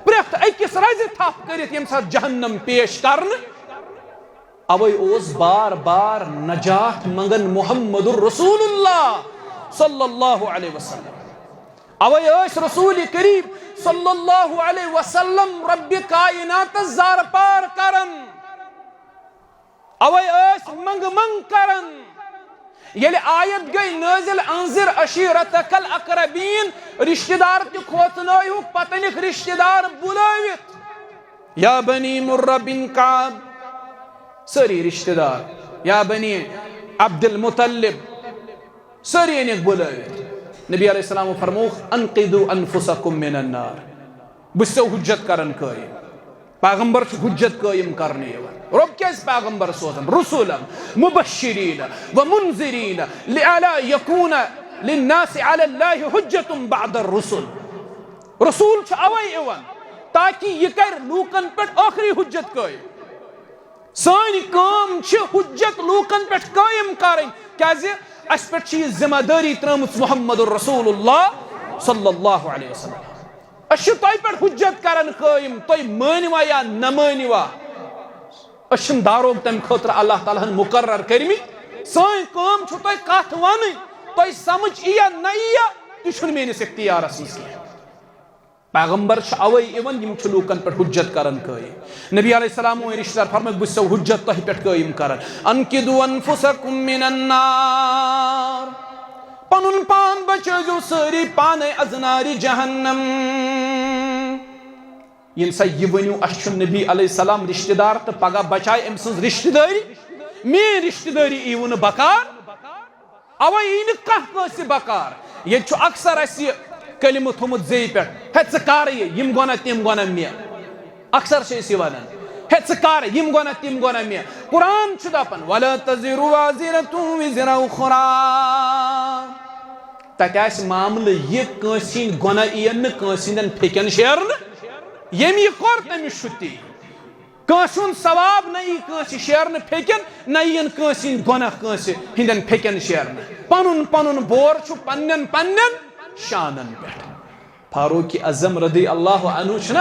پرٛٮ۪تھ أکِس رزِ تھپھ کٔرِتھ ییٚمہِ ساتہٕ جہنم پیش کرنہٕ۔ اوے اوس بار بار نجات منگن محمد رسول اللہ صلی اللہ علیہ وسلم۔ اوے ٲسۍ رسول کریم صلی اللہ علیہ وسلم رب کائناتس زار پار کران۔ اوے ٲسۍ منگ منگ کران۔ ییٚلہِ آیت گٔے نٲزِل، انذر عشیرتک الاقربین، رشتہ دار تہِ کھوژنٲیہُکھ، پتہٕ نِکھ رشتہ دار بُلٲوِتھ۔ یا بنی مرہ بن کعب، سٲری رشتہ دار، یا بنی عبد المطلب، سٲری أنِکھ بُلٲوِتھ۔ نبی علیہ السلام فرمووُکھ، "انقذوا انفسکم من النار"۔ بہٕ چھُسو حجت کران قٲیِم۔ پیغمبر چھُ حجت قٲیِم کرنہٕ یِوان۔ رۄب کیازِ پیغمبر سوزان؟ رسولا مبشرین و منذرین لئلا یکون للناس علی اللہ حجت بعد الرسل۔ رسول چھُ اوے یِوان تاکہ یہِ کرِ لوٗکن پٮ۪ٹھ ٲخری حجت قٲیِم۔ سٲنۍ کٲم چھِ حجت لوٗکن پٮ۪ٹھ قٲیِم کرٕنۍ، کیازِ اَسہِ پٮ۪ٹھ چھِ یہِ ذمہ دٲری ترٲومٕژ محمد رسول اللہ صلی اللہ علیہ وسلم۔ أسۍ چھِ تۄہہِ پٮ۪ٹھ حجت کران قٲیِم، تُہۍ مٲنِوا یا نہ مٲنِوا۔ أسۍ چھِنہٕ داروغ تَمہِ خٲطرٕ اللہ تعالیٰ ہن مُقرر کٔرمٕتۍ۔ سٲنۍ کٲم چھُ تۄہہِ کتھ ونٕنۍ، تۄہہِ سمجھ یِیا نہ یِیا، تہِ چھُنہٕ میٲنِس اختیارس منٛز کینٛہہ۔ پیغمبر چھِ اوے یِوان، یِم چھِ لوٗکن پٮ۪ٹھ حجت کران قٲیِم۔ نبی علیہ السلام وۄنۍ رشتہ دار فرمٲوِکھ، "بہٕ چھُسو حجت تۄہہِ پٮ۪ٹھ قٲیِم کران۔ انقذوا انفسکم من النار"۔ پنُن پان بچٲوزیو سٲری پانے از نارِ جہنم۔ ییٚمہِ ساتہٕ یہِ ؤنِو، اَسہِ چھُ نبی علیہ السلام رشتہ دار تہٕ پگاہ بچایہِ أمۍ سٕنٛز رشتہ دٲری، میٲنۍ رشتہ دٲری یِیوٕ نہٕ بکار۔ اوے یی نہٕ کانٛہہ کٲنٛسہِ بکار۔ ییٚتہِ چھُ اکثر اَسہِ یہِ کلمہٕ تھوٚمُت زیٚیہِ پٮ۪ٹھ، "ہے، ژٕ کر یہِ، یِم گۄناہ، تِم گۄناہ مےٚ۔" اکثر چھِ أسۍ یہِ ونان، "ہے، ژٕ کر، یِم گۄناہ، تِم گۄناہ مےٚ۔" قرآن چھُ دپان، "ولا تزر وازرة وزر أخرى۔" تتہِ آسہِ معاملہٕ یہِ، کٲنٛسہِ ہٕنٛدۍ گۄناہ یِین نہٕ کٲنٛسہِ ہٕنٛدٮ۪ن پھیٚکٮ۪ن شیرنہٕ۔ ییٚمۍ یہِ کوٚر، تٔمِس چھُ تی۔ کٲنٛسہِ ہُنٛد ثواب نہ یی کٲنٛسہِ شیرنہٕ پھیٚکٮ۪ن، نہ یِن کٲنٛسہِ ہٕنٛدۍ گۄناہ کٲنٛسہِ ہٕنٛدٮ۪ن پھیٚکٮ۪ن شیرنہٕ۔ پنُن پنُن بور چھُ پننٮ۪ن پننٮ۪ن شانن پٮ۪ٹھ۔ فاروق اعظم رضی اللہ عنہ چھُنہ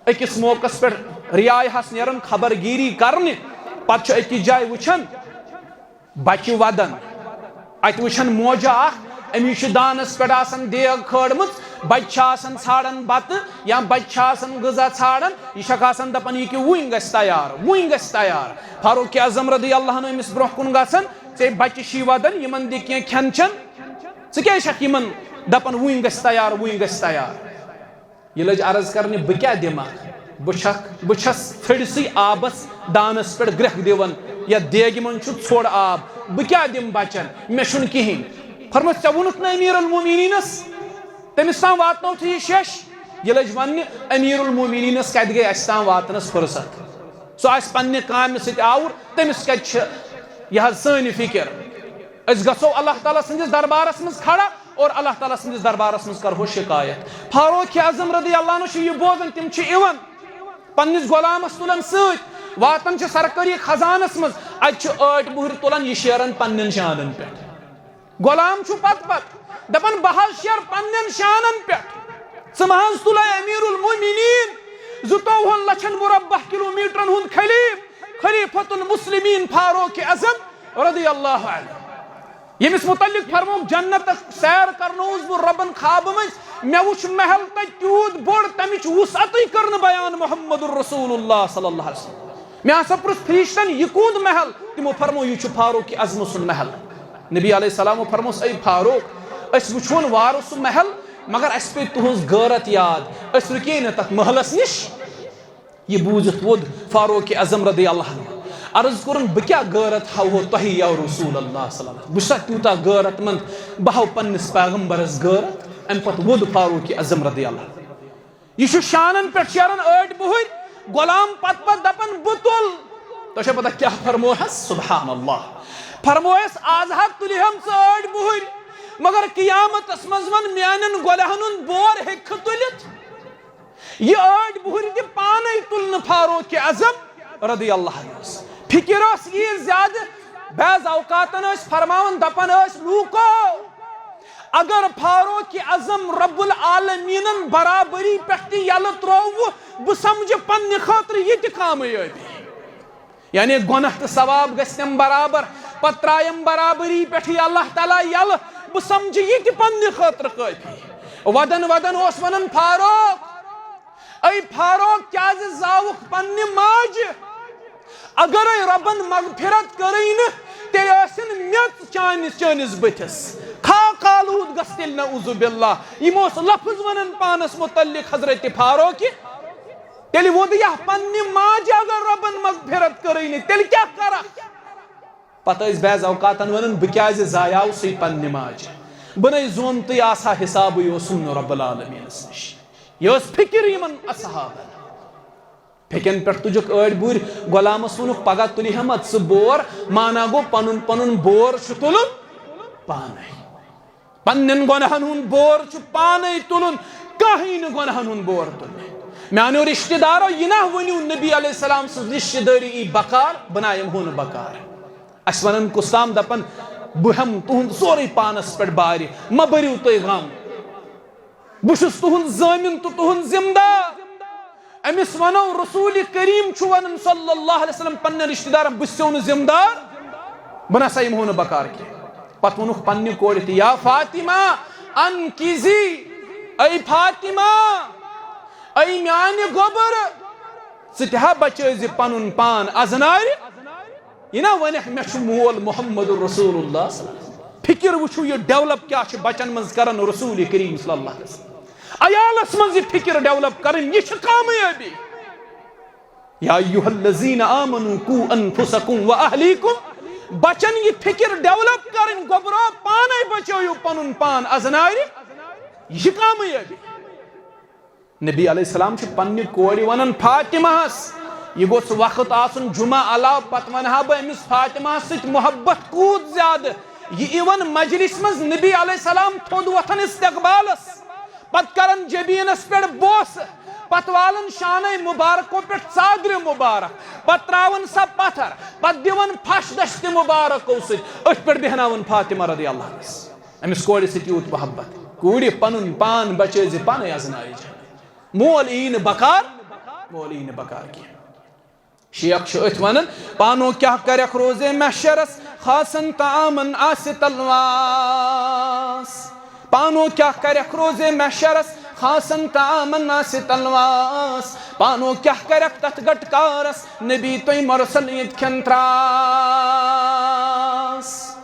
أکِس موقعس پٮ۪ٹھ رعایہ ہس نیران خبر گیری کرنہِ، پتہٕ چھُ أکِس جایہِ وٕچھان، بچہِ ودان۔ اتہِ وٕچھن موجہ اکھ، أمِس چھِ دانس پٮ۪ٹھ آسان دیگ کھٲڑمٕژ، بچہِ چھِ آسان ژھانڈان بتہٕ یا بچہِ چھِ آسان غذا ژھانڈان، یہِ چھکھ آسان دپان، "یہِ کہِ وُنۍ گژھِ تیار، وُنۍ گژھِ تیار۔" فاروق اعظم رضی اللہ عنہ أمِس برونٛہہ کُن گژھان، "ژےٚ بچہِ چھی ودان، یِمن دِ کینٛہہ کھٮ۪ن چٮ۪ن، ژٕ کیازِ چھکھ یِمن دپان، 'وُنۍ گژھِ تیار، وُنۍ گژھِ تیار'؟" یہِ لٔج عرض کرنہِ، "بہٕ کیٛاہ دِمہٕ اَتھ؟ بہٕ چھَکھ، بہٕ چھَس ژھٔڑسٕے آبَس دانَس پٮ۪ٹھ گرٛٮ۪کھ دِوان، یَتھ دیگہِ منٛز چھُ ژھوٚڑ آب، بہٕ کیٛاہ دِمہٕ بَچَن؟ مےٚ چھُنہٕ کِہیٖنۍ۔" فرمووُس، "ژےٚ ووٚنُتھ نہٕ أمیٖر المومنیٖنَس، تٔمِس تام واتنوتھٕے یہِ شیٚش، یہِ لٔج وننہِ، امیر المومنینس کتہِ گٔے اسہِ تام واتنس فرصت؟ سُہ آسہِ پننہِ کامہِ سۭتۍ آوُر، تٔمِس کتہِ چھِ یہِ حظ سٲنۍ فکر؟ أسۍ گژھو اللہ تعالیٰ سٕنٛدِس دربارس منٛز کھڑا اور اللہ تعالیٰ سٕنٛدِس دربارس منٛز کرہو شکایت۔ فاروق اعظم رضی اللہ عنہ چھِ یہِ بوزان، تِم چھِ یِوان پننِس غلامس تُلان سۭتۍ، واتان چھِ سرکٲری خزانس منٛز، اتہِ چھِ ٲٹۍ بُہٕرۍ تُلان، یہِ شیران پننٮ۪ن شانن پٮ۪ٹھ۔ غلام چھُ پتہٕ پتہٕ دپان، بہٕ حظ شیر پننٮ۪ن شانن پٮ۪ٹھ، ژٕ مہ حظ تُلے امیر المومنین، زٕتووُہن لچھن مربع کلومیٹرن ہُنٛد خلیف، خلیفۃ المسلمین فاروق اعظم رضی اللہ عنہ، ییٚمِس متعلق فرمووُکھ، جنتک سیر کرنووُس بہٕ رۄبن خوابہٕ منٛز، مےٚ وُچھ محل تتہِ تیوٗت بوٚڑ، تمِچ وسعتٕے کٔر نہٕ بیان محمد رسول اللہ صلی اللہ علیہ وسلم۔ مےٚ ہسا پرُژھ فرشتن، یہِ کُنٛد محل؟ تِمو فرموو، یہِ چھُ فاروق اعظم سُنٛد محل۔ نبی علیہ السلامو فرموس، اے فاروق، أسۍ وٕچھون وارٕ سُہ محل، مگر اَسہِ پیٚیہِ تُہٕنٛز غٲرت یاد، أسۍ رُکے نہٕ تَتھ محلس نِش۔ یہِ بوٗزِتھ ووٚد فاروق اعظم رضی اللہ عنہ، عرض کوٚرُن، بہٕ کیٛاہ غٲرت ہاوہو تۄہہِ یا رسول اللہ صلی اللہ علیہ وسلم؟ بہٕ چھُسا تیوٗتاہ غٲرت مند؟ بہٕ ہاوٕ پننِس پیغمبرس غٲرت؟ اَمہِ پتہٕ ووٚد فاروق اعظم رضی اللہ عنہ۔ یہِ چھُ شانن پٮ۪ٹھ شیران، أڑۍ بُہٕرۍ غلام پتہٕ پتہٕ دپان، بہٕ تُل۔ تۄہہِ چھا پتہ کیٛاہ فرمووہس؟ سبحان اللہ۔ فرمووہس، از ہا تُلہِ ہم ژٕ أڑۍ بُہٕرۍ، مگر قیامتس منٛز وَن میانٮ۪ن گۄلہن ہُنٛد بور ہیٚکہِ کھٕ تُلِتھ۔ یہِ أڑۍ بُہٕرۍ تہِ پانے تُلنہٕ فاروق اعظم رضی اللہ عنہ۔ فکر ٲس یہِ زیادٕ، بعض اوقاتن ٲسۍ فرماوان، دپان ٲسۍ، لوٗکو، اگر فاروق اعظم رب العالمینن برابری پٮ۪ٹھ تہِ یلہٕ ترٛووُ، بہٕ سمجھٕ پننہِ خٲطرٕ یہِ تہِ کامیٲبی۔ یعنی گۄناہ تہٕ ثواب گژھِ تِم برابر، پتہٕ ترٛایم برابری پٮ۪ٹھ یہِ اللہ تعالیٰ یلہٕ، بہٕ سمجھٕ یہِ تہِ پننہِ خٲطرٕ کٲفی۔ ودن ودن اوس ونان، فاروق، اے فاروق، کیازِ زاوُکھ پننہِ ماجہِ؟ اگرے رۄبن مغفرت کٔرٕے نہٕ، تیٚلہِ ٲسِن میٚژ چانہِ، چٲنِس بٕتھِس۔ خاک آلوٗد گژھ تیٚلہِ، نعوذ باللہ۔ یِم اوس لفظ ونان پانس متعلق حضرت فاروق۔ تیٚلہِ ووٚد یہِ پننہِ ماجہِ، اگر رۄبن مغفرت کٔرٕے نہٕ، تیٚلہِ کیٛاہ کرکھ؟ پتہٕ ٲسۍ بعض اوقاتن ونان، بہٕ کیازِ زایاوسٕے پننہِ ماجہِ؟ بہٕ نے زوم تہٕ آسہٕ ہا حسابٕے اوسُم نہٕ رب العالمینس نِش۔ یہِ ٲس فکر یِمن اصحابن۔ پھیٚکٮ۪ن پٮ۪ٹھ تُجُکھ أڑۍ بُرۍ، غلامس ووٚنُکھ، پگاہ تُلہِ ہم اتھ ژٕ بور، مانا گوٚو پنُن پنُن بور چھُ تُلُن پانے۔ پننٮ۪ن گۄناہن ہُنٛد بور چھُ پانے تُلُن، کانٛہہ یی نہٕ گۄناہن ہُنٛد بور تُلنہِ۔ میانیو رشتہٕ دارو، یہِ نہ ؤنِو نبی علیہ السلام سٕنٛز رشتہٕ دٲری یی بکار، بہٕ نہ یِمہو نہٕ بکار۔ اسہِ ونان کُس تام، دپان، بہٕ ہٮ۪مہٕ تُہُنٛد سورُے پانس پٮ۪ٹھ بارِ، مہ بٔرِو تُہۍ غم۔ بہٕ چھُس تُہُنٛد ضٲمِن تہٕ تُہُنٛد ذمہٕ دار۔ أمِس وَنو، رسول کریم چھُ وَنان صلی اللہ علیہ وسلم پننٮ۪ن رشتہٕ دارن، بہٕ چھُسو نہٕ ذمہٕ دار، بہٕ نسا یِمہو نہٕ بکار کینٛہہ۔ پتہٕ ووٚنُکھ پننہِ کورِ تہِ، یا فاطمہ، انقذی، اے فاطمہ، اے میانہِ گوٚبر، ژٕ تہِ ہا بچٲے زِ پنُن پان از نارِ۔ یہِ نہ ونکھ، مےٚ چھُ مول محمد رسول اللہ صلی اللہ علیہ وسلم۔ فکر وٕچھِو، یہِ ڈیولپ کیٛاہ چھُ بچن منٛز کران رسول کریم صلی اللہ علیہ وسلم۔ عیالس منٛز یہِ فکر ڈیولپ کرٕنۍ، یہِ چھِ کامیٲبی۔ یا ایھا الذین آمنوا قوا انفسکم و اہلیکم۔ بچن یہِ فکر ڈیولپ کرٕنۍ، گوٚبرو پانے بچٲیِو پنُن پان از نارِ، یہِ چھِ کامیٲبی۔ نبی علیہ السلام چھُ پننہِ کورِ ونان فاطمہس، یہِ گوٚژھ وقت آسُن جمعہ علاوٕ، پتہٕ ونہٕ ہا بہٕ أمِس فاطمہس سۭتۍ محبت کوٗت زیادٕ۔ یہِ یِوان مجلس منٛز، نبی علیہ السلام تھوٚد وۄتھان استقبالس، پتہٕ کران جبینس پٮ۪ٹھ بوسہٕ، پتہٕ والان شانَے مبارکو پٮ۪ٹھ ژادرِ مبارک، پتہٕ تراوان سۄ پتھر، پتہٕ دِوان پھش دستِ مبارکو سۭتۍ أتھۍ پٮ۪ٹھ بیہناوان فاطمہ رضی اللہ عنہس۔ أمِس کورِ سۭتۍ یوٗت محبت، کوٗرِ پنُن پان بچٲے زِ پانے از نارِ جہنم۔ مول یی نہٕ بکار، مول یی نہٕ بکار کینٛہہ۔ شیخ چھُ أتھۍ ونان، پانو کیٛاہ کرکھ روزے محشرس، خاصن طعامن آسہِ تلواس۔ پانو کیٛاہ کرکھ روزے محشرس، خاصن طعامن آسہِ تلواس۔ پانو کیٛاہ کرکھ تتھ گٹکارس، نبی تُہۍ مرسل ییٚتہِ کھٮ۪ن تراس۔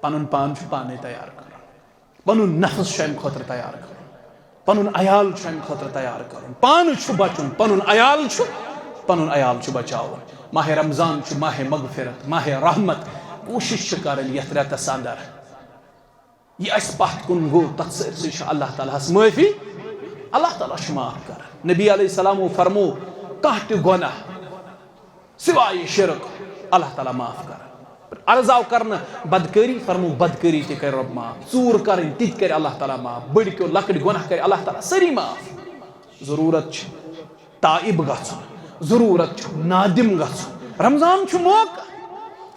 پنُن پان چھُ پانے تیار کرُن۔ پنُن نفس چھُ امہِ خٲطرٕ تیار کرُن، پنُن عیال چھُ امہِ خٲطرٕ تیار کرُن، پانہٕ چھُ بچُن، پنُن عیال چھُ، پنُن عیال چھُ بچاوُن۔ ماہِ رمضان چھُ ماہِ مغفرت، ماہِ رحمت۔ کوٗشش چھِ کرٕنۍ یتھ رٮ۪تس اندر یہِ اَسہِ پَتھ کُن گوٚو، تَتھ سٲرسٕے چھُ اللہ تعالیٰ ہَس معٲفی۔ اللہ تعالیٰ چھُ معاف کران۔ نبی علیہ السلامو فرمو، کانٛہہ تہِ گۄناہ سوائے شرک، اللہ تعالیٰ معاف کران۔ عرض آو کرنہٕ بدکٲری، فرمو بدکٲری تہِ کرِ رۄب معاف، ژوٗر کرٕنۍ تہِ تہِ کرِ اللہ تعالیٰ معاف، بٔڑۍ کیو لۄکٕٹۍ گۄناہ کرِ اللہ تعالیٰ سٲری معاف۔ ضروٗرت چھِ تائب گژھُن، ضروٗرت چھِ نادم گژھُن۔ رمضان چھُ موقعہٕ،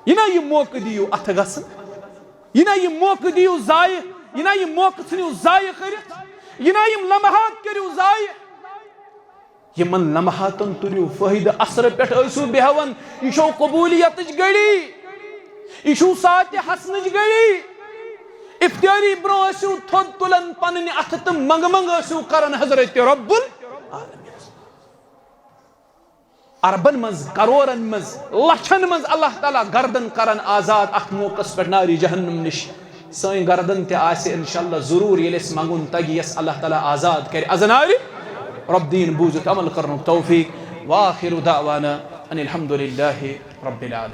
یہِ نہ یہِ موقعہٕ دِیِو اَتھٕ گژھن، یہِ نہ یہِ موقعہٕ دِیِو ضایع، یہِ نہ یہِ موقعہٕ ژھٕنِو ضایع کٔرِتھ، یہِ نہ یِم لمحات کٔرِو ضایع۔ یِمن لمحاتن تُلِو فٲیدٕ، اثرٕ پٮ۪ٹھ ٲسِو بیہوان۔ یہِ چھو قبولیتٕچ گھڑی، یہِ چھُو ساعتِ حسنٕچ گھڑی۔ افطاری برونٛہہ ٲسِو تھوٚد تُلان پنٕنۍ اَتھٕ تہٕ منٛگہٕ منٛگہٕ ٲسِو کران حضرت رب العالمین۔ اربن منٛز، کرورن منٛز، لچھن منٛز اللہ تعالیٰ گردن کرن آزاد اتھ موقعس پٮ۪ٹھ نارِ جہنم نِش۔ سٲنۍ گردن تہِ آسہِ انشاءاللہ ضروٗر، ییٚلہِ اَسہِ منٛگُن تگہِ، یَس اللہ تعالیٰ آزاد کرِ از نارِ۔ رب دین بوٗزِتھ عمل کرنُک توفیق۔ وآخر دعوانا ان الحمد للہ رب العالمین۔